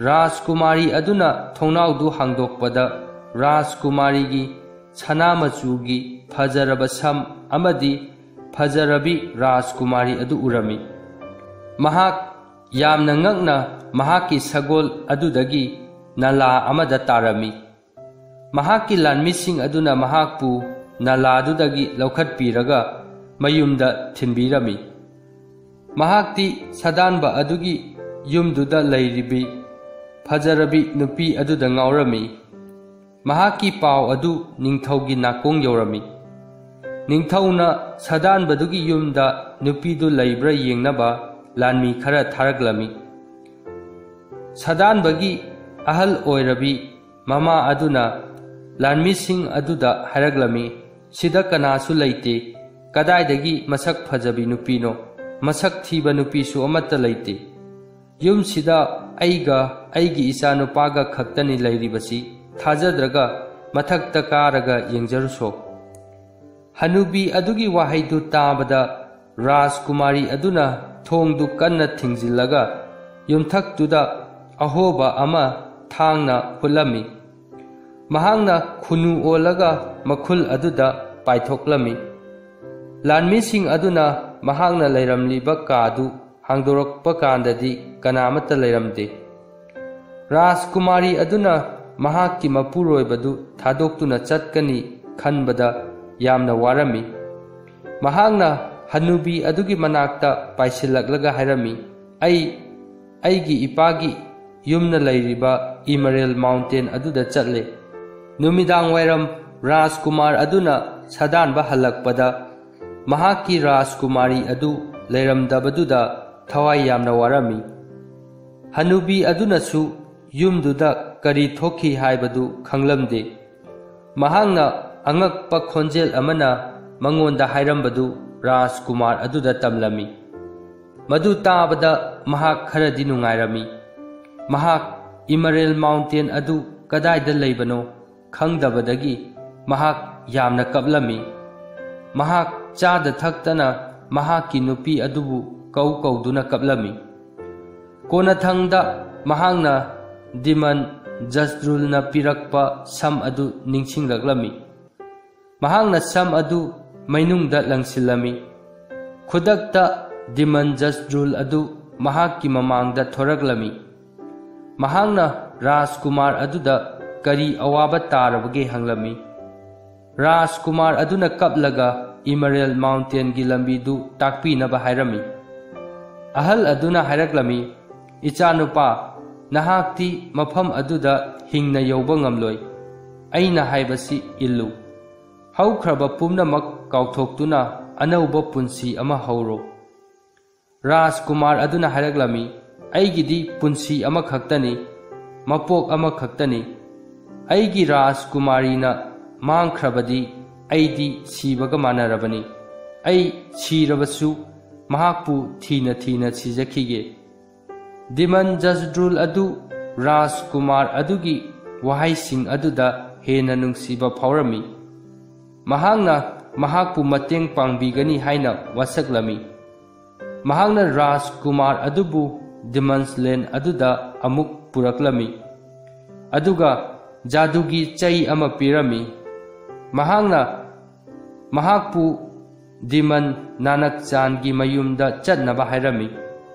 ꯔꯥꯖꯀꯨꯃꯥꯔꯤ ꯑꯗꯨꯅ ꯊꯣꯡꯅꯥꯎꯗꯨ ꯍꯥꯡꯗꯣꯛꯄꯗ ꯔꯥꯖꯀꯨꯃꯥꯔꯤꯒꯤ ꯁꯅꯥ ꯃꯆꯨꯒꯤ ꯐꯖꯔꯕ ꯁꯝ ꯑꯃꯗꯤ ꯐꯖꯔꯕꯤ ꯔꯥꯖꯀꯨꯃꯥꯔꯤ ꯑꯗꯨ ꯎꯔꯝꯃꯤ꯫ ꯃꯍꯥꯛ ꯌꯥꯝꯅ ꯉꯛꯅ ꯃꯍꯥꯛꯀꯤ ꯁꯒꯣꯜ ꯑꯗꯨꯗꯒꯤ ꯅꯂꯥ ꯑꯃꯗ ꯇꯥꯔꯝꯃꯤ꯫ ꯃꯍꯥꯛꯀꯤ ꯂꯥꯟꯃꯤꯁꯤꯡ ꯑꯗꯨꯅ ꯃꯍꯥꯛꯄꯨ ꯅꯂꯥꯗꯨꯗꯒꯤ ꯂꯧꯈꯠꯄꯤꯔꯒ ꯃꯌꯨꯝꯗ ꯊꯤꯟꯕꯤꯔꯝꯃꯤ꯫ ꯃꯍꯥꯛꯇꯤ ꯁꯥꯗꯥꯟꯕ ꯑꯗꯨꯒꯤ ꯌꯨꯝꯗꯨꯗ ꯂꯩꯔꯤꯕꯤ ꯐꯖꯔꯕꯤ ꯅꯨꯄꯤ ꯑꯗꯨꯗ ꯉꯥꯎꯔꯝꯃꯤ꯫ ꯃꯍꯥꯛꯀꯤ ꯄꯥꯎ ꯑꯗꯨ ꯅꯤꯡꯊꯧꯒꯤ ꯅꯥꯀꯣꯡ ꯌꯧꯔꯝꯃꯤ꯫ ꯅꯤꯡꯊꯧꯅ ꯁꯥꯗꯥꯟꯕꯗꯨꯒꯤ ꯌꯨꯝꯗ ꯅꯨꯄꯤꯗꯨ ꯂꯩꯕ꯭ꯔꯥ ꯌꯦꯡꯅꯕ ꯂꯥꯟꯃꯤ ꯈꯔ ꯊꯥꯔꯛꯂꯝꯃꯤ꯫ ꯁꯥꯗꯥꯟꯕꯒꯤ ꯑꯍꯜ ꯑꯣꯏꯔꯕꯤ ꯃꯃꯥ ꯑꯗꯨꯅ ꯂꯥꯟꯃꯤꯁꯤꯡ ꯑꯗꯨꯗ ꯍꯥꯏꯔꯛꯂꯝꯃꯤ, "ꯁꯤꯗ ꯀꯅꯥꯁꯨ ꯂꯩꯇꯦ꯫ ꯀꯗꯥꯏꯗꯒꯤ ꯃꯁꯛ ꯐꯖꯕꯤ ꯅꯨꯄꯤꯅꯣ? ꯃꯁꯛ ꯊꯤꯕ ꯅꯨꯄꯤꯁꯨ ꯑꯃꯠꯇ ꯂꯩꯇꯦ꯫ ꯌꯨꯝꯁꯤꯗ ꯑꯩꯒ ꯑꯩꯒꯤ ꯏꯆꯥꯅꯨꯄꯥꯒ ꯈꯛꯇꯅꯤ ꯂꯩꯔꯤꯕꯁꯤ꯫ ꯊꯥꯖꯗ꯭ꯔꯒ ꯃꯊꯛꯇ ꯀꯥꯔꯒ ꯌꯦꯡꯖꯔꯨꯁꯣ꯫" ꯍꯅꯨꯕꯤ ꯑꯗꯨꯒꯤ ꯋꯥꯍꯩꯗꯨ ꯇꯥꯕꯗ ꯔꯥꯖꯀꯨꯃꯥꯔꯤ ꯑꯗꯨꯅ ꯊꯣꯡꯗꯨ ꯀꯟꯅ ꯊꯤꯡꯖꯤꯜꯂꯒ ꯌꯨꯝꯊꯛꯇꯨꯗ ꯑꯍꯣꯕ ꯑꯃ ꯊꯥꯡꯅ ꯍꯨꯠꯂꯝꯃꯤ꯫ ꯃꯍꯥꯛꯅ ꯈꯨꯅꯨ ꯑꯣꯜꯂꯒ ꯃꯈꯨꯜ ꯑꯗꯨꯗ ꯄꯥꯏꯊꯣꯛꯂꯝꯃꯤ꯫ ꯂꯥꯟꯃꯤꯁꯤꯡ ꯑꯗꯨꯅ ꯃꯍꯥꯛꯅ ꯂꯩꯔꯝꯂꯤꯕ ꯀꯥꯗꯨ ꯍꯥꯡꯗꯣꯔꯛꯄ ꯀꯥꯟꯗꯗꯤ ꯀꯅꯥꯃꯠꯇ ꯂꯩꯔꯝꯗꯦ꯫ ꯔꯥꯖꯀꯨꯃꯥꯔꯤ ꯑꯗꯨꯅ ꯃꯍꯥꯛꯀꯤ ꯃꯄꯨꯔꯣꯏꯕꯗꯨ ꯊꯥꯗꯣꯛꯇꯨꯅ ꯆꯠꯀꯅꯤ ꯈꯟꯕꯗ ꯌꯥꯝꯅ ꯋꯥꯔꯝꯃꯤ꯫ ꯃꯍꯥꯛꯅ ꯍꯅꯨꯕꯤ ꯑꯗꯨꯒꯤ ꯃꯅꯥꯛꯇ ꯄꯥꯏꯁꯤꯜꯂꯛꯂꯒ ꯍꯥꯏꯔꯝꯃꯤ, "ꯑꯩ ꯑꯩꯒꯤ ꯏꯄꯥꯒꯤ ꯌꯨꯝꯅ ꯂꯩꯔꯤꯕ ꯏꯃꯔꯦꯜ ꯃꯥꯎꯟꯇꯦꯟ ꯑꯗꯨꯗ ꯆꯠꯂꯦ꯫" ꯅꯨꯃꯤꯗꯥꯡ ꯋꯥꯏꯔꯝ ꯔꯥꯖꯀꯨꯃꯥꯔ ꯑꯗꯨꯅ ꯁꯥꯗꯥꯟꯕ ꯍꯜꯂꯛꯄꯗ ꯃꯍꯥꯛꯀꯤ ꯔꯥꯖꯀꯨꯃꯥꯔꯤ ꯑꯗꯨ ꯂꯩꯔꯝꯗꯕꯗꯨꯗ ꯊꯋꯥꯏ ꯌꯥꯝꯅ ꯋꯥꯔꯝꯃꯤ꯫ ꯍꯅꯨꯕꯤ ꯑꯗꯨꯅꯁꯨ ꯌꯨꯝꯗꯨꯗ ꯀꯔꯤ ꯊꯣꯛꯈꯤ ꯍꯥꯏꯕꯗꯨ ꯈꯪꯂꯝꯗꯦ꯫ ꯃꯍꯥꯛꯅ ꯑꯉꯛꯄ ꯈꯣꯟꯖꯦꯜ ꯑꯃꯅ ꯃꯉꯣꯟꯗ ꯍꯥꯏꯔꯝꯕꯗꯨ ꯔꯥꯖꯀꯨꯃꯥꯔ ꯑꯗꯨꯗ ꯇꯝꯂꯝꯃꯤ꯫ ꯃꯗꯨ ꯇꯥꯕꯗ ꯃꯍꯥꯛ ꯈꯔꯗꯤ ꯅꯨꯡꯉꯥꯏꯔꯝꯃꯤ꯫ ꯃꯍꯥꯛ ꯏꯃꯔꯦꯜ ꯃꯥꯎꯟꯇꯦꯟ ꯑꯗꯨ ꯀꯗꯥꯏꯗ ꯂꯩꯕꯅꯣ ꯈꯪꯗꯕꯗꯒꯤ ꯃꯍꯥꯛ ꯌꯥꯝꯅ ꯀꯞꯂꯝꯃꯤ꯫ ꯃꯍꯥꯛ ꯆꯥꯗ ꯊꯛꯇꯅ ꯃꯍꯥꯛꯀꯤ ꯅꯨꯄꯤ ꯑꯗꯨꯕꯨ ꯀꯧ ꯀꯧꯗꯨꯅ ꯀꯞꯂꯝꯃꯤ꯫ ꯀꯣꯟꯅꯊꯪꯗ ꯃꯍꯥꯛꯅ ꯗꯤꯃꯟ ꯖꯁꯗ꯭ꯔꯨꯜꯅ ꯄꯤꯔꯛꯄ ꯁꯝ ꯑꯗꯨ ꯅꯤꯡꯁꯤꯡꯂꯛꯂꯝꯃꯤ꯫ ꯃꯍꯥꯛꯅ ꯁꯝ ꯑꯗꯨ ꯃꯩꯅꯨꯡꯗ ꯂꯪꯁꯤꯜꯂꯝꯃꯤ꯫ ꯈꯨꯗꯛꯇ ꯗꯤꯃꯟ ꯖꯁꯗ꯭ꯔꯨꯜ ꯑꯗꯨ ꯃꯍꯥꯛꯀꯤ ꯃꯃꯥꯡꯗ ꯊꯣꯔꯛꯂꯝꯃꯤ꯫ ꯃꯍꯥꯛꯅ ꯔꯥꯖꯀꯨꯃꯥꯔ ꯑꯗꯨꯗ ꯀꯔꯤ ꯑꯋꯥꯕ ꯇꯥꯔꯕꯒꯦ ꯍꯪꯂꯝꯃꯤ꯫ ꯔꯥꯖꯀꯨꯃꯥꯔ ꯑꯗꯨꯅ ꯀꯞꯂꯒ ꯏꯃꯔꯦꯜ ꯃꯥꯎꯟꯇꯦꯟꯒꯤ ꯂꯝꯕꯤꯗꯨ ꯇꯥꯛꯄꯤꯅꯕ ꯍꯥꯏꯔꯝꯃꯤ꯫ ꯑꯍꯜ ꯑꯗꯨꯅ ꯍꯥꯏꯔꯛꯂꯝꯃꯤ, "ꯏꯆꯥꯅꯨꯄꯥ, ꯅꯍꯥꯛꯇꯤ ꯃꯐꯝ ꯑꯗꯨꯗ ꯍꯤꯡꯅ ꯌꯧꯕ ꯉꯝꯂꯣꯏ꯫ ꯑꯩꯅ ꯍꯥꯏꯕꯁꯤ ꯏꯜꯂꯨ꯫ ꯍꯧꯈ꯭ꯔꯕ ꯄꯨꯝꯅꯃꯛ ꯀꯥꯎꯊꯣꯛꯇꯨꯅ ꯑꯅꯧꯕ ꯄꯨꯟꯁꯤ ꯑꯃ ꯍꯧꯔꯣ"꯫ ꯔꯥꯖꯀꯨꯃꯥꯔ ꯑꯗꯨꯅ ꯍꯥꯏꯔꯛꯂꯝꯃꯤ, "ꯑꯩꯒꯤꯗꯤ ꯄꯨꯟꯁꯤ ꯑꯃꯈꯛꯇꯅꯤ, ꯃꯄꯣꯛ ꯑꯃꯈꯛꯇꯅꯤ꯫ ꯑꯩꯒꯤ ꯔꯥꯖꯀꯨꯃꯥꯔꯤꯅ ꯃꯥꯡꯈ꯭ꯔꯕꯗꯤ ꯑꯩꯗꯤ ꯁꯤꯕꯒ ꯃꯥꯟꯅꯔꯕꯅꯤ꯫ ꯑꯩ ꯁꯤꯔꯕꯁꯨ ꯃꯍꯥꯛꯄꯨ ꯊꯤꯅ ꯊꯤꯅ ꯁꯤꯖꯈꯤꯒꯦ"꯫ ꯗꯤꯃꯟ ꯖꯁꯗ꯭ꯔꯨꯜ ꯑꯗꯨ ꯔꯥꯖꯀꯨꯃꯥꯔ ꯑꯗꯨꯒꯤ ꯋꯥꯍꯩꯁꯤꯡ ꯑꯗꯨꯗ ꯍꯦꯟꯅ ꯅꯨꯡꯁꯤꯕ ꯐꯥꯎꯔꯝꯃꯤ꯫ ꯃꯍꯥꯛꯅ ꯃꯍꯥꯛꯄꯨ ꯃꯇꯦꯡ ꯄꯥꯡꯕꯤꯒꯅꯤ ꯍꯥꯏꯅ ꯋꯥꯁꯛꯂꯝꯃꯤ꯫ ꯃꯍꯥꯛꯅ ꯔꯥꯖꯀꯨꯃꯥꯔ ꯑꯗꯨꯕꯨ ꯗꯤꯃꯟꯁ ꯂꯦꯟ ꯑꯗꯨꯗ ꯑꯃꯨꯛ ꯄꯨꯔꯛꯂꯝꯃꯤ, ꯑꯗꯨꯒ ꯖꯥꯗꯨꯒꯤ ꯆꯩ ꯑꯃ ꯄꯤꯔꯝꯃꯤ꯫ ꯃꯍꯥꯛꯅ ꯃꯍꯥꯛꯄꯨ ꯗꯤꯃꯟ ꯅꯥꯅꯛꯆꯥꯟꯒꯤ ꯃꯌꯨꯝꯗ ꯆꯠꯅꯕ ꯍꯥꯏꯔꯝꯃꯤ꯫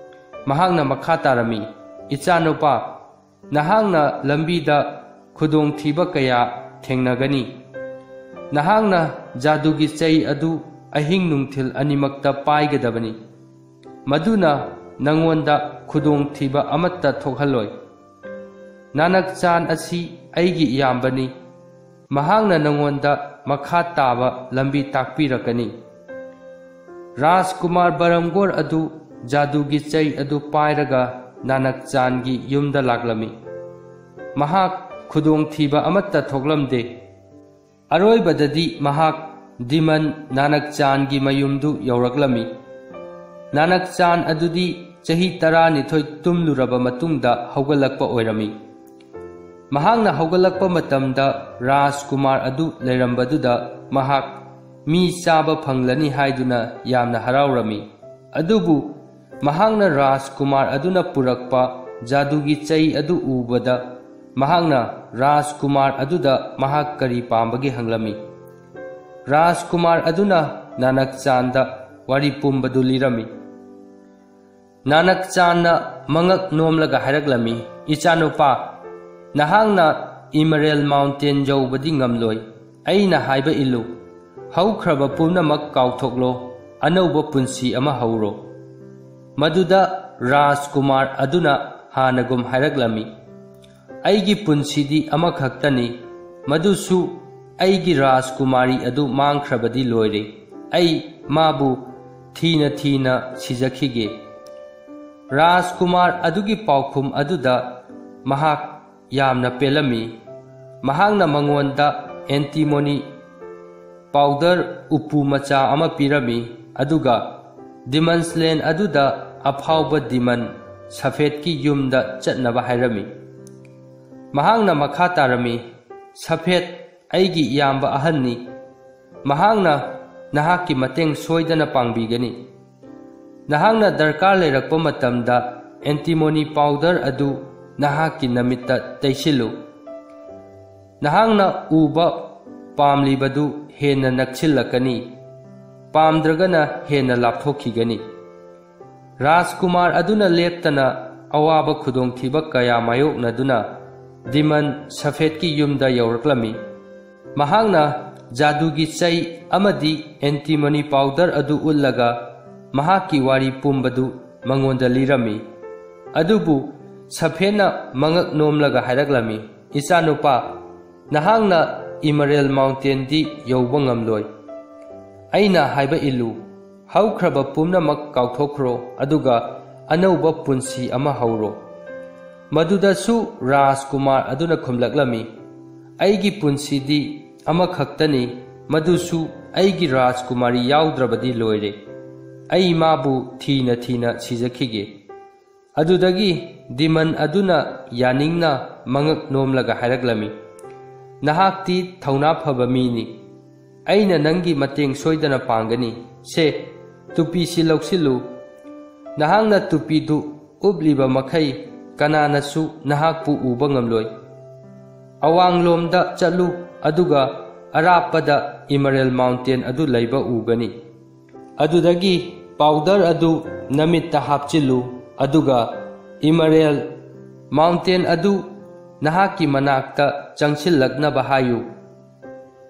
ꯃꯍꯥꯛꯅ ꯃꯈꯥ ꯇꯥꯔꯝꯃꯤ, "ꯏꯆꯥꯅꯨꯄꯥ, ꯅꯍꯥꯛꯅ ꯂꯝꯕꯤꯗ ꯈꯨꯗꯣꯡꯊꯤꯕ ꯀꯌꯥ ꯊꯦꯡꯅꯒꯅꯤ꯫ ꯅꯍꯥꯛꯅ ꯖꯥꯗꯨꯒꯤ ꯆꯩ ꯑꯗꯨ ꯑꯍꯤꯡ ꯅꯨꯡꯊꯤꯜ ꯑꯅꯤꯃꯛꯇ ꯄꯥꯏꯒꯗꯕꯅꯤ꯫ ꯃꯗꯨꯅ ꯅꯉꯣꯟꯗ ꯈꯨꯗꯣꯡꯊꯤꯕ ꯑꯃꯠꯇ ꯊꯣꯛꯍꯜꯂꯣꯏ꯫ ꯅꯥꯅꯛꯆꯥꯟ ꯑꯁꯤ ꯑꯩꯒꯤ ꯏꯌꯥꯝꯕꯅꯤ꯫ ꯃꯍꯥꯛꯅ ꯅꯉꯣꯟꯗ ꯃꯈꯥ ꯇꯥꯕ ꯂꯝꯕꯤ ꯇꯥꯛꯄꯤꯔꯛꯀꯅꯤ"꯫ ꯔꯥꯖꯀꯨꯃꯥꯔ ꯕꯔꯝꯒꯣꯔ ꯑꯗꯨ ꯖꯥꯗꯨꯒꯤ ꯆꯩ ꯑꯗꯨ ꯄꯥꯏꯔꯒ ꯅꯥꯅꯛꯆꯥꯟꯒꯤ ꯌꯨꯝꯗ ꯂꯥꯛꯂꯝꯃꯤ꯫ ꯃꯍꯥꯛ ꯈꯨꯗꯣꯡꯊꯤꯕ ꯑꯃꯠꯇ ꯊꯣꯛꯂꯝꯗꯦ꯫ ꯑꯔꯣꯏꯕꯗꯗꯤ ꯃꯍꯥꯛ ꯗꯤꯃꯟ ꯅꯥꯅꯛꯆꯥꯟꯒꯤ ꯃꯌꯨꯝꯗꯨ ꯌꯧꯔꯛꯂꯝꯃꯤ꯫ ꯅꯥꯅꯛꯆꯥꯟ ꯑꯗꯨꯗꯤ ꯆꯍꯤ ꯇꯔꯥꯅꯤꯊꯣꯏ ꯇꯨꯝꯂꯨꯔꯕ ꯃꯇꯨꯡꯗ ꯍꯧꯒꯠꯂꯛꯄ ꯑꯣꯏꯔꯝꯃꯤ꯫ ꯃꯍꯥꯛꯅ ꯍꯧꯒꯠꯂꯛꯄ ꯃꯇꯝꯗ ꯔꯥꯖꯀꯨꯃꯥꯔ ꯑꯗꯨ ꯂꯩꯔꯝꯕꯗꯨꯗ ꯃꯍꯥꯛ ꯃꯤ ꯆꯥꯕ ꯐꯪꯂꯅꯤ ꯍꯥꯏꯗꯨꯅ ꯌꯥꯝꯅ ꯍꯔꯥꯎꯔꯝꯃꯤ꯫ ꯑꯗꯨꯕꯨ ꯃꯍꯥꯛꯅ ꯔꯥꯖꯀꯨꯃꯥꯔ ꯑꯗꯨꯅ ꯄꯨꯔꯛꯄ ꯖꯥꯗꯨꯒꯤ ꯆꯩ ꯑꯗꯨ ꯎꯕꯗ ꯃꯍꯥꯛꯅ ꯔꯥꯖꯀꯨꯃꯥꯔ ꯑꯗꯨꯗ ꯃꯍꯥꯛ ꯀꯔꯤ ꯄꯥꯝꯕꯒꯦ ꯍꯪꯂꯝꯃꯤ꯫ ꯔꯥꯖꯀꯨꯃꯥꯔ ꯑꯗꯨꯅ ꯅꯥꯅꯛꯆꯥꯟꯗ ꯋꯥꯔꯤ ꯄꯨꯝꯕꯗꯨ ꯂꯤꯔꯝꯃꯤ꯫ ꯅꯥꯅꯛꯆꯥꯟꯅ ꯃꯉꯛ ꯅꯣꯝꯂꯒ ꯍꯥꯏꯔꯛꯂꯝꯃꯤ, "ꯏꯆꯥꯅꯨꯄꯥ, ꯅꯍꯥꯛꯅ ꯏꯃꯔꯦꯜ ꯃꯥꯎꯟꯇꯦꯟ ꯌꯧꯕꯗꯤ ꯉꯝꯂꯣꯏ꯫ ꯑꯩꯅ ꯍꯥꯏꯕ ꯏꯜꯂꯨ꯫ ꯍꯧꯈ꯭ꯔꯕ ꯄꯨꯝꯅꯃꯛ ꯀꯥꯎꯊꯣꯛꯂꯣ, ꯑꯅꯧꯕ ꯄꯨꯟꯁꯤ ꯑꯃ ꯍꯧꯔꯣ꯫" ꯃꯗꯨꯗ ꯔꯥꯖꯀꯨꯃꯥꯔ ꯑꯗꯨꯅ ꯍꯥꯟꯅꯒꯨꯝ ꯍꯥꯏꯔꯛꯂꯝꯃꯤ, "ꯑꯩꯒꯤ ꯄꯨꯟꯁꯤꯗꯤ ꯑꯃꯈꯛꯇꯅꯤ, ꯃꯗꯨꯁꯨ ꯑꯩꯒꯤ ꯔꯥꯖꯀꯨꯃꯥꯔꯤ ꯑꯗꯨ ꯃꯥꯡꯈ꯭ꯔꯕꯗꯤ ꯂꯣꯏꯔꯦ꯫ ꯑꯩ ꯃꯥꯕꯨ ꯊꯤꯅ ꯊꯤꯅ ꯁꯤꯖꯈꯤꯒꯦ꯫" ꯔꯥꯖꯀꯨꯃꯥꯔ ꯑꯗꯨꯒꯤ ꯄꯥꯎꯈꯨꯝ ꯑꯗꯨꯗ ꯃꯍꯥꯛ ꯌꯥꯝꯅ ꯄꯦꯜꯂꯝꯃꯤ꯫ ꯃꯍꯥꯛꯅ ꯃꯉꯣꯟꯗ ꯑꯦꯟꯇꯤꯃꯣꯅꯤ ꯄꯥꯎꯗꯔ ꯎꯄꯨ ꯃꯆꯥ ꯑꯃ ꯄꯤꯔꯝꯃꯤ, ꯑꯗꯨꯒ ꯗꯤꯃꯟꯁ ꯂꯦꯟ ꯑꯗꯨꯗ ꯑꯐꯥꯎꯕ ꯗꯤꯃꯟ ꯁꯐꯦꯠꯀꯤ ꯌꯨꯝꯗ ꯆꯠꯅꯕ ꯍꯥꯏꯔꯝꯃꯤ꯫ ꯃꯍꯥꯛꯅ ꯃꯈꯥ ꯇꯥꯔꯝꯃꯤ, "ꯁꯐꯦꯠ ꯑꯩꯒꯤ ꯏꯌꯥꯝꯕ ꯑꯍꯟꯅꯤ꯫ ꯃꯍꯥꯛꯅ ꯅꯍꯥꯛꯀꯤ ꯃꯇꯦꯡ ꯁꯣꯏꯗꯅ ꯄꯥꯡꯕꯤꯒꯅꯤ꯫ ꯅꯍꯥꯛꯅ ꯗꯔꯀꯥꯔ ꯂꯩꯔꯛꯄ ꯃꯇꯝꯗ ꯑꯦꯟꯇꯤꯃꯣꯅꯤ ꯄꯥꯎꯗꯔ ꯑꯗꯨ ꯅꯍꯥꯛꯀꯤ ꯅꯃꯤꯠꯇ ꯇꯩꯁꯤꯜꯂꯨ꯫ ꯅꯍꯥꯛꯅ ꯎꯕ ꯄꯥꯝꯂꯤꯕꯗꯨ ꯍꯦꯟꯅ ꯅꯛꯁꯤꯜꯂꯛꯀꯅꯤ, ꯄꯥꯝꯗ꯭ꯔꯒꯅ ꯍꯦꯟꯅ ꯂꯥꯞꯊꯣꯛꯈꯤꯒꯅꯤ꯫" ꯔꯥꯖꯀꯨꯃꯥꯔ ꯑꯗꯨꯅ ꯂꯦꯞꯇꯅ ꯑꯋꯥꯕ ꯈꯨꯗꯣꯡꯊꯤꯕ ꯀꯌꯥ ꯃꯥꯌꯣꯛꯅꯗꯨꯅ ꯗꯤꯃꯟ ꯁꯐꯦꯠꯀꯤ ꯌꯨꯝꯗ ꯌꯧꯔꯛꯂꯝꯃꯤ꯫ ꯃꯍꯥꯛꯅ ꯖꯥꯗꯨꯒꯤ ꯆꯩ ꯑꯃꯗꯤ ꯑꯦꯟꯇꯤꯃꯣꯅꯤ ꯄꯥꯎꯗꯔ ꯑꯗꯨ ꯎꯠꯂꯒ ꯃꯍꯥꯛꯀꯤ ꯋꯥꯔꯤ ꯄꯨꯝꯕꯗꯨ ꯃꯉꯣꯟꯗ ꯂꯤꯔꯝꯃꯤ꯫ ꯑꯗꯨꯕꯨ ꯁꯐꯦꯠꯅ ꯃꯉꯛ ꯅꯣꯝꯂꯒ ꯍꯥꯏꯔꯛꯂꯝꯃꯤ, "ꯏꯆꯥꯅꯨꯄꯥ, ꯅꯍꯥꯛꯅ ꯏꯃꯔꯦꯜ ꯃꯥꯎꯟꯇꯦꯟꯗꯤ ꯌꯧꯕ ꯉꯝꯂꯣꯏ꯫ ꯑꯩꯅ ꯍꯥꯏꯕ ꯏꯜꯂꯨ꯫ ꯍꯧꯈ꯭ꯔꯕ ꯄꯨꯝꯅꯃꯛ ꯀꯥꯎꯊꯣꯛꯈ꯭ꯔꯣ, ꯑꯗꯨꯒ ꯑꯅꯧꯕ ꯄꯨꯟꯁꯤ ꯑꯃ ꯍꯧꯔꯣ꯫ ꯃꯗꯨꯗꯁꯨ ꯔꯥꯖꯀꯨꯃꯥꯔ ꯑꯗꯨꯅ ꯈꯨꯝꯂꯛꯂꯝꯃꯤ, "ꯑꯩꯒꯤ ꯄꯨꯟꯁꯤꯗꯤ ꯑꯃꯈꯛꯇꯅꯤ, ꯃꯗꯨꯁꯨ ꯑꯩꯒꯤ ꯔꯥꯖꯀꯨꯃꯥꯔꯤ ꯌꯥꯎꯗ꯭ꯔꯕꯗꯤ ꯂꯣꯏꯔꯦ꯫ ꯑꯩ ꯃꯥꯕꯨ ꯊꯤꯅ ꯊꯤꯅ ꯁꯤꯖꯈꯤꯒꯦ"꯫ ꯑꯗꯨꯗꯒꯤ ꯗꯤꯃꯟ ꯑꯗꯨꯅ ꯌꯥꯅꯤꯡꯅ ꯃꯉꯛ ꯅꯣꯝꯂꯒ ꯍꯥꯏꯔꯛꯂꯝꯃꯤ, "ꯅꯍꯥꯛꯇꯤ ꯊꯧꯅꯥ ꯐꯕ ꯃꯤꯅꯤ꯫ ꯑꯩꯅ ꯅꯪꯒꯤ ꯃꯇꯦꯡ ꯁꯣꯏꯗꯅ ꯄꯥꯡꯒꯅꯤ꯫ ꯁꯦ, ꯇꯨꯄꯤꯁꯤ ꯂꯧꯁꯤꯜꯂꯨ꯫ ꯅꯍꯥꯛꯅ ꯇꯨꯄꯤꯗꯨ ꯎꯞꯂꯤꯕ ꯃꯈꯩ ꯀꯅꯥꯅꯁꯨ ꯅꯍꯥꯛꯄꯨ ꯎꯕ ꯉꯝꯂꯣꯏ꯫ ꯑꯋꯥꯡꯂꯣꯝꯗ ꯆꯠꯂꯨ, ꯑꯗꯨꯒ ꯑꯔꯥꯞꯄꯗ ꯏꯃꯔꯦꯜ ꯃꯥꯎꯟꯇꯦꯟ ꯑꯗꯨ ꯂꯩꯕ ꯎꯒꯅꯤ꯫ ꯑꯗꯨꯗꯒꯤ ꯄꯥꯎꯗꯔ ꯑꯗꯨ ꯅꯃꯤꯠꯇ ꯍꯥꯞꯆꯤꯜꯂꯨ, ꯑꯗꯨꯒ ꯏꯃꯔꯦꯜ ꯃꯥꯎꯟꯇꯦꯟ ꯑꯗꯨ ꯅꯍꯥꯛꯀꯤ ꯃꯅꯥꯛꯇ ꯆꯪꯁꯤꯜꯂꯛꯅꯕ ꯍꯥꯏꯌꯨ꯫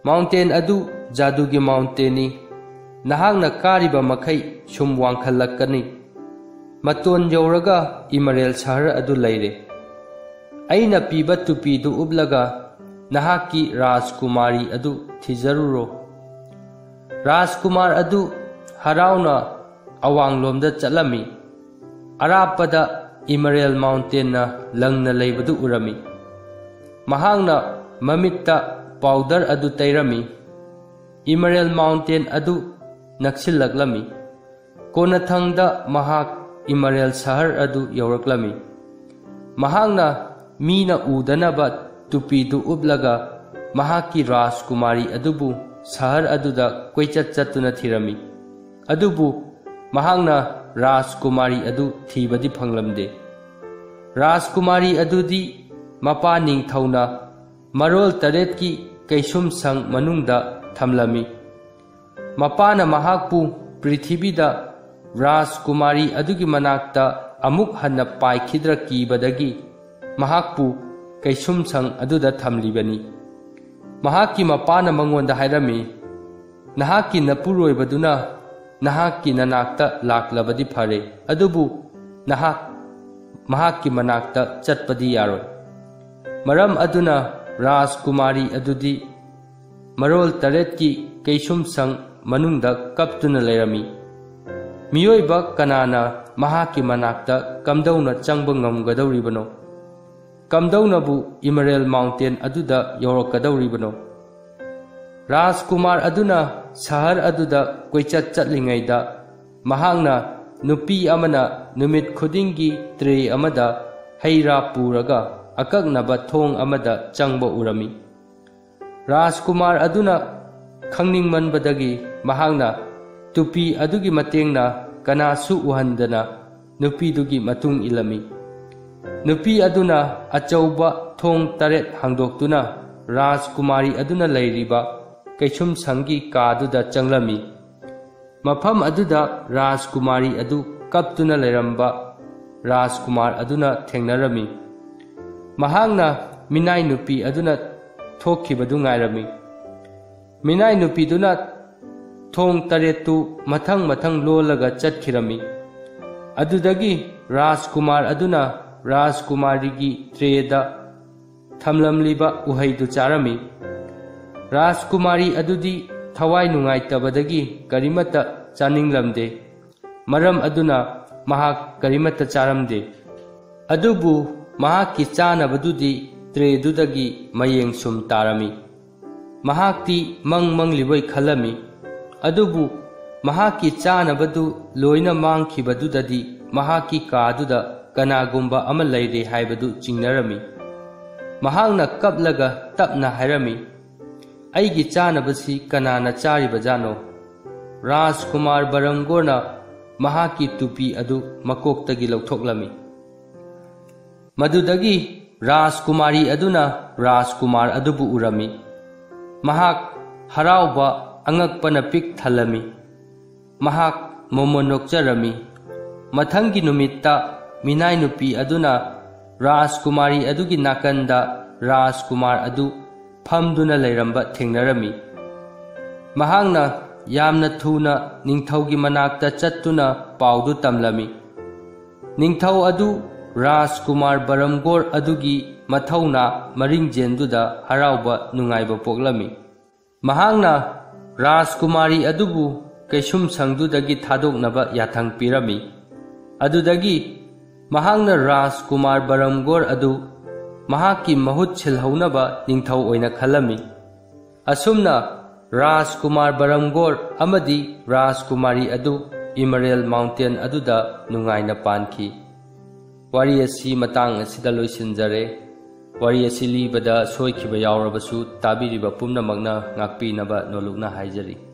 ꯃꯥꯎꯟꯇꯦꯟ ꯑꯗꯨ ꯖꯥꯗꯨꯒꯤ ꯃꯥꯎꯟꯇꯦꯟꯅꯤ꯫ ꯅꯍꯥꯛꯅ ꯀꯥꯔꯤꯕ ꯃꯈꯩ ꯁꯨꯝ ꯋꯥꯡꯈꯠꯂꯛꯀꯅꯤ꯫ ꯃꯇꯣꯟ ꯌꯧꯔꯒ ꯏꯃꯔꯦꯜ ꯁꯍꯔ ꯑꯗꯨ ꯂꯩꯔꯦ꯫ ꯑꯩꯅ ꯄꯤꯕ ꯇꯨꯄꯤꯗꯨ ꯎꯞꯂꯒ ꯅꯍꯥꯛꯀꯤ ꯔꯥꯖꯀꯨꯃꯥꯔꯤ ꯑꯗꯨ ꯊꯤꯖꯔꯨꯔꯣ"꯫ ꯔꯥꯖꯀꯨꯃꯥꯔ ꯑꯗꯨ ꯍꯔꯥꯎꯅ ꯑꯋꯥꯡꯂꯣꯝꯗ ꯆꯠꯂꯝꯃꯤ꯫ ꯑꯔꯥꯞꯄꯗ ꯏꯃꯔꯦꯜ ꯃꯥꯎꯟꯇꯦꯟꯅ ꯂꯪꯅ ꯂꯩꯕꯗꯨ ꯎꯔꯝꯃꯤ꯫ ꯃꯍꯥꯛꯅ ꯃꯃꯤꯠꯇ ꯄꯥꯎꯗꯔ ꯑꯗꯨ ꯇꯩꯔꯝꯃꯤ꯫ ꯏꯃꯔꯦꯜ ꯃꯥꯎꯟꯇꯦꯟ ꯑꯗꯨ ꯅꯛꯁꯤꯜꯂꯛꯂꯝꯃꯤ꯫ ꯀꯣꯟꯅꯊꯪꯗ ꯃꯍꯥꯛ ꯏꯃꯔꯦꯜ ꯁꯍꯔ ꯑꯗꯨ ꯌꯧꯔꯛꯂꯝꯃꯤ꯫ ꯃꯍꯥꯛꯅ ꯃꯤꯅ ꯎꯗꯅꯕ ꯇꯨꯄꯤꯗꯨ ꯎꯞꯂꯒ ꯃꯍꯥꯛꯀꯤ ꯔꯥꯖꯀꯨꯃꯥꯔꯤ ꯑꯗꯨꯕꯨ ꯁꯍꯔ ꯑꯗꯨꯗ ꯀꯣꯏꯆꯠ ꯆꯠꯇꯨꯅ ꯊꯤꯔꯝꯃꯤ꯫ ꯑꯗꯨꯕꯨ ꯃꯍꯥꯛꯅ ꯔꯥꯖꯀꯨꯃꯥꯔꯤ ꯑꯗꯨ ꯊꯤꯕꯗꯤ ꯐꯪꯂꯝꯗꯦ꯫ ꯔꯥꯖꯀꯨꯃꯥꯔꯤ ꯑꯗꯨꯗꯤ ꯃꯄꯥ ꯅꯤꯡꯊꯧꯅ ꯃꯔꯣꯜ ꯇꯔꯦꯠꯀꯤ ꯀꯩꯁꯨꯝꯁꯪ ꯃꯅꯨꯡꯗ ꯊꯝꯂꯝꯃꯤ꯫ ꯃꯄꯥꯅ ꯃꯍꯥꯛꯄꯨ ꯄ꯭ꯔꯤꯊꯤꯕꯤꯗ ꯔꯥꯖꯀꯨꯃꯥꯔꯤ ꯑꯗꯨꯒꯤ ꯃꯅꯥꯛꯇ ꯑꯃꯨꯛ ꯍꯟꯅ ꯄꯥꯏꯈꯤꯗ꯭ꯔ ꯀꯤꯕꯗꯒꯤ ꯃꯍꯥꯛꯄꯨ ꯀꯩꯁꯨꯝꯁꯪ ꯑꯗꯨꯗ ꯊꯝꯂꯤꯕꯅꯤ꯫ ꯃꯍꯥꯛꯀꯤ ꯃꯄꯥꯅ ꯃꯉꯣꯟꯗ ꯍꯥꯏꯔꯝꯃꯤ, "ꯅꯍꯥꯛꯀꯤ ꯅꯄꯨꯔꯣꯏꯕꯗꯨꯅ ꯅꯍꯥꯛꯀꯤ ꯅꯅꯥꯛꯇ ꯂꯥꯛꯂꯕꯗꯤ ꯐꯔꯦ, ꯑꯗꯨꯕꯨ ꯅꯍꯥꯛ ꯃꯍꯥꯛꯀꯤ ꯃꯅꯥꯛꯇ ꯆꯠꯄꯗꯤ ꯌꯥꯔꯣꯏ"꯫ ꯃꯔꯝ ꯑꯗꯨꯅ ꯔꯥꯖꯀꯨꯃꯥꯔꯤ ꯑꯗꯨꯗꯤ ꯃꯔꯣꯜ ꯇꯔꯦꯠꯀꯤ ꯀꯩꯁꯨꯝꯁꯪ ꯃꯅꯨꯡꯗ ꯀꯞꯇꯨꯅ ꯂꯩꯔꯝꯃꯤ꯫ ꯃꯤꯑꯣꯏꯕ ꯀꯅꯥꯅ ꯃꯍꯥꯛꯀꯤ ꯃꯅꯥꯛꯇ ꯀꯝꯗꯧꯅ ꯆꯪꯕ ꯉꯝꯒꯗꯧꯔꯤꯕꯅꯣ? ꯀꯝꯗꯧꯅꯕꯨ ꯏꯃꯔꯦꯜ ꯃꯥꯎꯟꯇꯦꯟ ꯑꯗꯨꯗ ꯌꯧꯔꯛꯀꯗꯧꯔꯤꯕꯅꯣ? ꯔꯥꯖꯀꯨꯃꯥꯔ ꯑꯗꯨꯅ ꯁꯍꯔ ꯑꯗꯨꯗ ꯀꯣꯏꯆꯠ ꯆꯠꯂꯤꯉꯩꯗ, ꯃꯍꯥꯛꯅ ꯅꯨꯄꯤ ꯑꯃꯅ ꯅꯨꯃꯤꯠ ꯈꯨꯗꯤꯡꯒꯤ ꯇ꯭ꯔꯦ ꯑꯃꯗ ꯍꯩ ꯔꯥ ꯄꯨꯔꯒ ꯑꯀꯛꯅꯕ ꯊꯣꯡ ꯑꯃꯗ ꯆꯪꯕ ꯎꯔꯝꯃꯤ꯫ ꯔꯥꯖꯀꯨꯃꯥꯔ ꯑꯗꯨꯅ ꯈꯪꯅꯤꯡꯃꯟꯕꯗꯒꯤ ꯃꯍꯥꯛꯅ ꯇꯨꯄꯤ ꯑꯗꯨꯒꯤ ꯃꯇꯦꯡꯅ ꯀꯅꯥꯁꯨ ꯎꯍꯟꯗꯅ ꯅꯨꯄꯤꯗꯨꯒꯤ ꯃꯇꯨꯡ ꯏꯜꯂꯝꯃꯤ꯫ ꯅꯨꯄꯤ ꯑꯗꯨꯅ ꯑꯆꯧꯕ ꯊꯣꯡ ꯇꯔꯦꯠ ꯍꯥꯡꯗꯣꯛꯇꯨꯅ ꯔꯥꯖꯀꯨꯃꯥꯔꯤ ꯑꯗꯨꯅ ꯂꯩꯔꯤꯕ ꯀꯩꯁꯨꯝꯁꯪꯒꯤ ꯀꯥꯗꯨꯗ ꯆꯪꯂꯝꯃꯤ꯫ ꯃꯐꯝ ꯑꯗꯨꯗ ꯔꯥꯖꯀꯨꯃꯥꯔꯤ ꯑꯗꯨ ꯀꯞꯇꯨꯅ ꯂꯩꯔꯝꯕ ꯔꯥꯖꯀꯨꯃꯥꯔ ꯑꯗꯨꯅ ꯊꯦꯡꯅꯔꯝꯃꯤ꯫ ꯃꯍꯥꯛꯅ ꯃꯤꯅꯥꯏ ꯅꯨꯄꯤ ꯑꯗꯨꯅ ꯊꯣꯛꯈꯤꯕꯗꯨ ꯉꯥꯏꯔꯝꯃꯤ꯫ ꯃꯤꯅꯥꯏ ꯅꯨꯄꯤꯗꯨꯅ ꯊꯣꯡ ꯇꯔꯦꯠꯇꯨ ꯃꯊꯪ ꯃꯊꯪ ꯂꯣꯜꯂꯒ ꯆꯠꯈꯤꯔꯝꯃꯤ꯫ ꯑꯗꯨꯗꯒꯤ ꯔꯥꯖꯀꯨꯃꯥꯔ ꯑꯗꯨꯅ ꯔꯥꯖꯀꯨꯃꯥꯔꯤꯒꯤ ꯇ꯭ꯔꯦꯗ ꯊꯝꯂꯝꯂꯤꯕ ꯎꯍꯩꯗꯨ ꯆꯥꯔꯝꯃꯤ꯫ ꯔꯥꯖꯀꯨꯃꯥꯔꯤ ꯑꯗꯨꯗꯤ ꯊꯋꯥꯏ ꯅꯨꯡꯉꯥꯏꯇꯕꯗꯒꯤ ꯀꯔꯤꯃꯠꯇ ꯆꯥꯅꯤꯡꯂꯝꯗꯦ꯫ ꯃꯔꯝ ꯑꯗꯨꯅ ꯃꯍꯥꯛ ꯀꯔꯤꯃꯠꯇ ꯆꯥꯔꯝꯗꯦ꯫ ꯑꯗꯨꯕꯨ ꯃꯍꯥꯛꯀꯤ ꯆꯥꯅꯕꯗꯨꯗꯤ ꯇ꯭ꯔꯦꯗꯨꯗꯒꯤ ꯃꯌꯦꯡ ꯁꯨꯝ ꯇꯥꯔꯝꯃꯤ꯫ ꯃꯍꯥꯛꯇꯤ ꯃꯪ ꯃꯪꯂꯤꯕꯣꯏ ꯈꯜꯂꯝꯃꯤ꯫ ꯑꯗꯨꯕꯨ ꯃꯍꯥꯛꯀꯤ ꯆꯥꯅꯕꯗꯨ ꯂꯣꯏꯅ ꯃꯥꯡꯈꯤꯕꯗꯨꯗꯗꯤ ꯃꯍꯥꯛꯀꯤ ꯀꯥꯗꯨꯗ ꯀꯅꯥꯒꯨꯝꯕ ꯑꯃ ꯂꯩꯔꯦ ꯍꯥꯏꯕꯗꯨ ꯆꯤꯡꯅꯔꯝꯃꯤ꯫ ꯃꯍꯥꯛꯅ ꯀꯞꯂꯒ ꯇꯞꯅ ꯍꯥꯏꯔꯝꯃꯤ, "ꯑꯩꯒꯤ ꯆꯥꯅꯕꯁꯤ ꯀꯅꯥꯅ ꯆꯥꯔꯤꯕꯖꯥꯠꯅꯣ?" ꯔꯥꯖꯀꯨꯃꯥꯔ ꯕꯔꯝꯒꯣꯔꯅ ꯃꯍꯥꯛꯀꯤ ꯇꯨꯄꯤ ꯑꯗꯨ ꯃꯀꯣꯛꯇꯒꯤ ꯂꯧꯊꯣꯛꯂꯝꯃꯤ꯫ ꯃꯗꯨꯗꯒꯤ ꯔꯥꯖꯀꯨꯃꯥꯔꯤ ꯑꯗꯨꯅ ꯔꯥꯖꯀꯨꯃꯥꯔ ꯑꯗꯨꯕꯨ ꯎꯔꯝꯃꯤ꯫ ꯃꯍꯥꯛ ꯍꯔꯥꯎꯕ ꯑꯉꯛꯄꯅ ꯄꯤꯛ ꯊꯜꯂꯝꯃꯤ꯫ ꯃꯍꯥꯛ ꯃꯣꯃꯣꯟ ꯅꯣꯛꯆꯔꯝꯃꯤ꯫ ꯃꯊꯪꯒꯤ ꯅꯨꯃꯤꯠꯇ ꯃꯤꯅꯥꯏ ꯅꯨꯄꯤ ꯑꯗꯨꯅ ꯔꯥꯖꯀꯨꯃꯥꯔꯤ ꯑꯗꯨꯒꯤ ꯅꯥꯀꯟꯗ ꯔꯥꯖꯀꯨꯃꯥꯔ ꯑꯗꯨ ꯐꯝꯗꯨꯅ ꯂꯩꯔꯝꯕ ꯊꯦꯡꯅꯔꯝꯃꯤ꯫ ꯃꯍꯥꯛꯅ ꯌꯥꯝꯅ ꯊꯨꯅ ꯅꯤꯡꯊꯧꯒꯤ ꯃꯅꯥꯛꯇ ꯆꯠꯇꯨꯅ ꯄꯥꯎꯗꯨ ꯇꯝꯂꯝꯃꯤ꯫ ꯅꯤꯡꯊꯧ ꯑꯗꯨ ꯔꯥꯖꯀꯨꯃꯥꯔ ꯕꯔꯝꯒꯣꯔ ꯑꯗꯨꯒꯤ ꯃꯊꯧꯅꯥ ꯃꯔꯤꯡꯖꯦꯟꯗꯨꯗ ꯍꯔꯥꯎꯕ ꯅꯨꯡꯉꯥꯏꯕ ꯄꯣꯛꯂꯝꯃꯤ꯫ ꯃꯍꯥꯛꯅ ꯔꯥꯖꯀꯨꯃꯥꯔꯤ ꯑꯗꯨꯕꯨ ꯀꯩꯁꯨꯝꯁꯪꯗꯨꯗꯒꯤ ꯊꯥꯗꯣꯛꯅꯕ ꯌꯥꯊꯪ ꯄꯤꯔꯝꯃꯤ꯫ ꯑꯗꯨꯗꯒꯤ ꯃꯍꯥꯛꯅ ꯔꯥꯖꯀꯨꯃꯥꯔ ꯕꯔꯝꯒꯣꯔ ꯑꯗꯨ ꯃꯍꯥꯛꯀꯤ ꯃꯍꯨꯠ ꯁꯤꯜꯍꯧꯅꯕ ꯅꯤꯡꯊꯧ ꯑꯣꯏꯅ ꯈꯜꯂꯝꯃꯤ꯫ ꯑꯁꯨꯝꯅ ꯔꯥꯖꯀꯨꯃꯥꯔ ꯕꯔꯝꯒꯣꯔ ꯑꯃꯗꯤ ꯔꯥꯖꯀꯨꯃꯥꯔꯤ ꯑꯗꯨ ꯏꯃꯔꯦꯜ ꯃꯥꯎꯟꯇꯦꯟ ꯑꯗꯨꯗ ꯅꯨꯡꯉꯥꯏꯅ ꯄꯥꯟꯈꯤ꯫ ꯋꯥꯔꯤ ꯑꯁꯤ ꯃꯇꯥꯡ ꯑꯁꯤꯗ ꯂꯣꯏꯁꯤꯟꯖꯔꯦ꯫ ꯋꯥꯔꯤ ꯑꯁꯤ ꯂꯤꯕꯗ ꯁꯣꯏꯈꯤꯕ ꯌꯥꯎꯔꯕꯁꯨ ꯇꯥꯕꯤꯔꯤꯕ ꯄꯨꯝꯅꯃꯛꯅ ꯉꯥꯛꯄꯤꯅꯕ ꯅꯣꯂꯨꯛꯅ ꯍꯥꯏꯖꯔꯤ꯫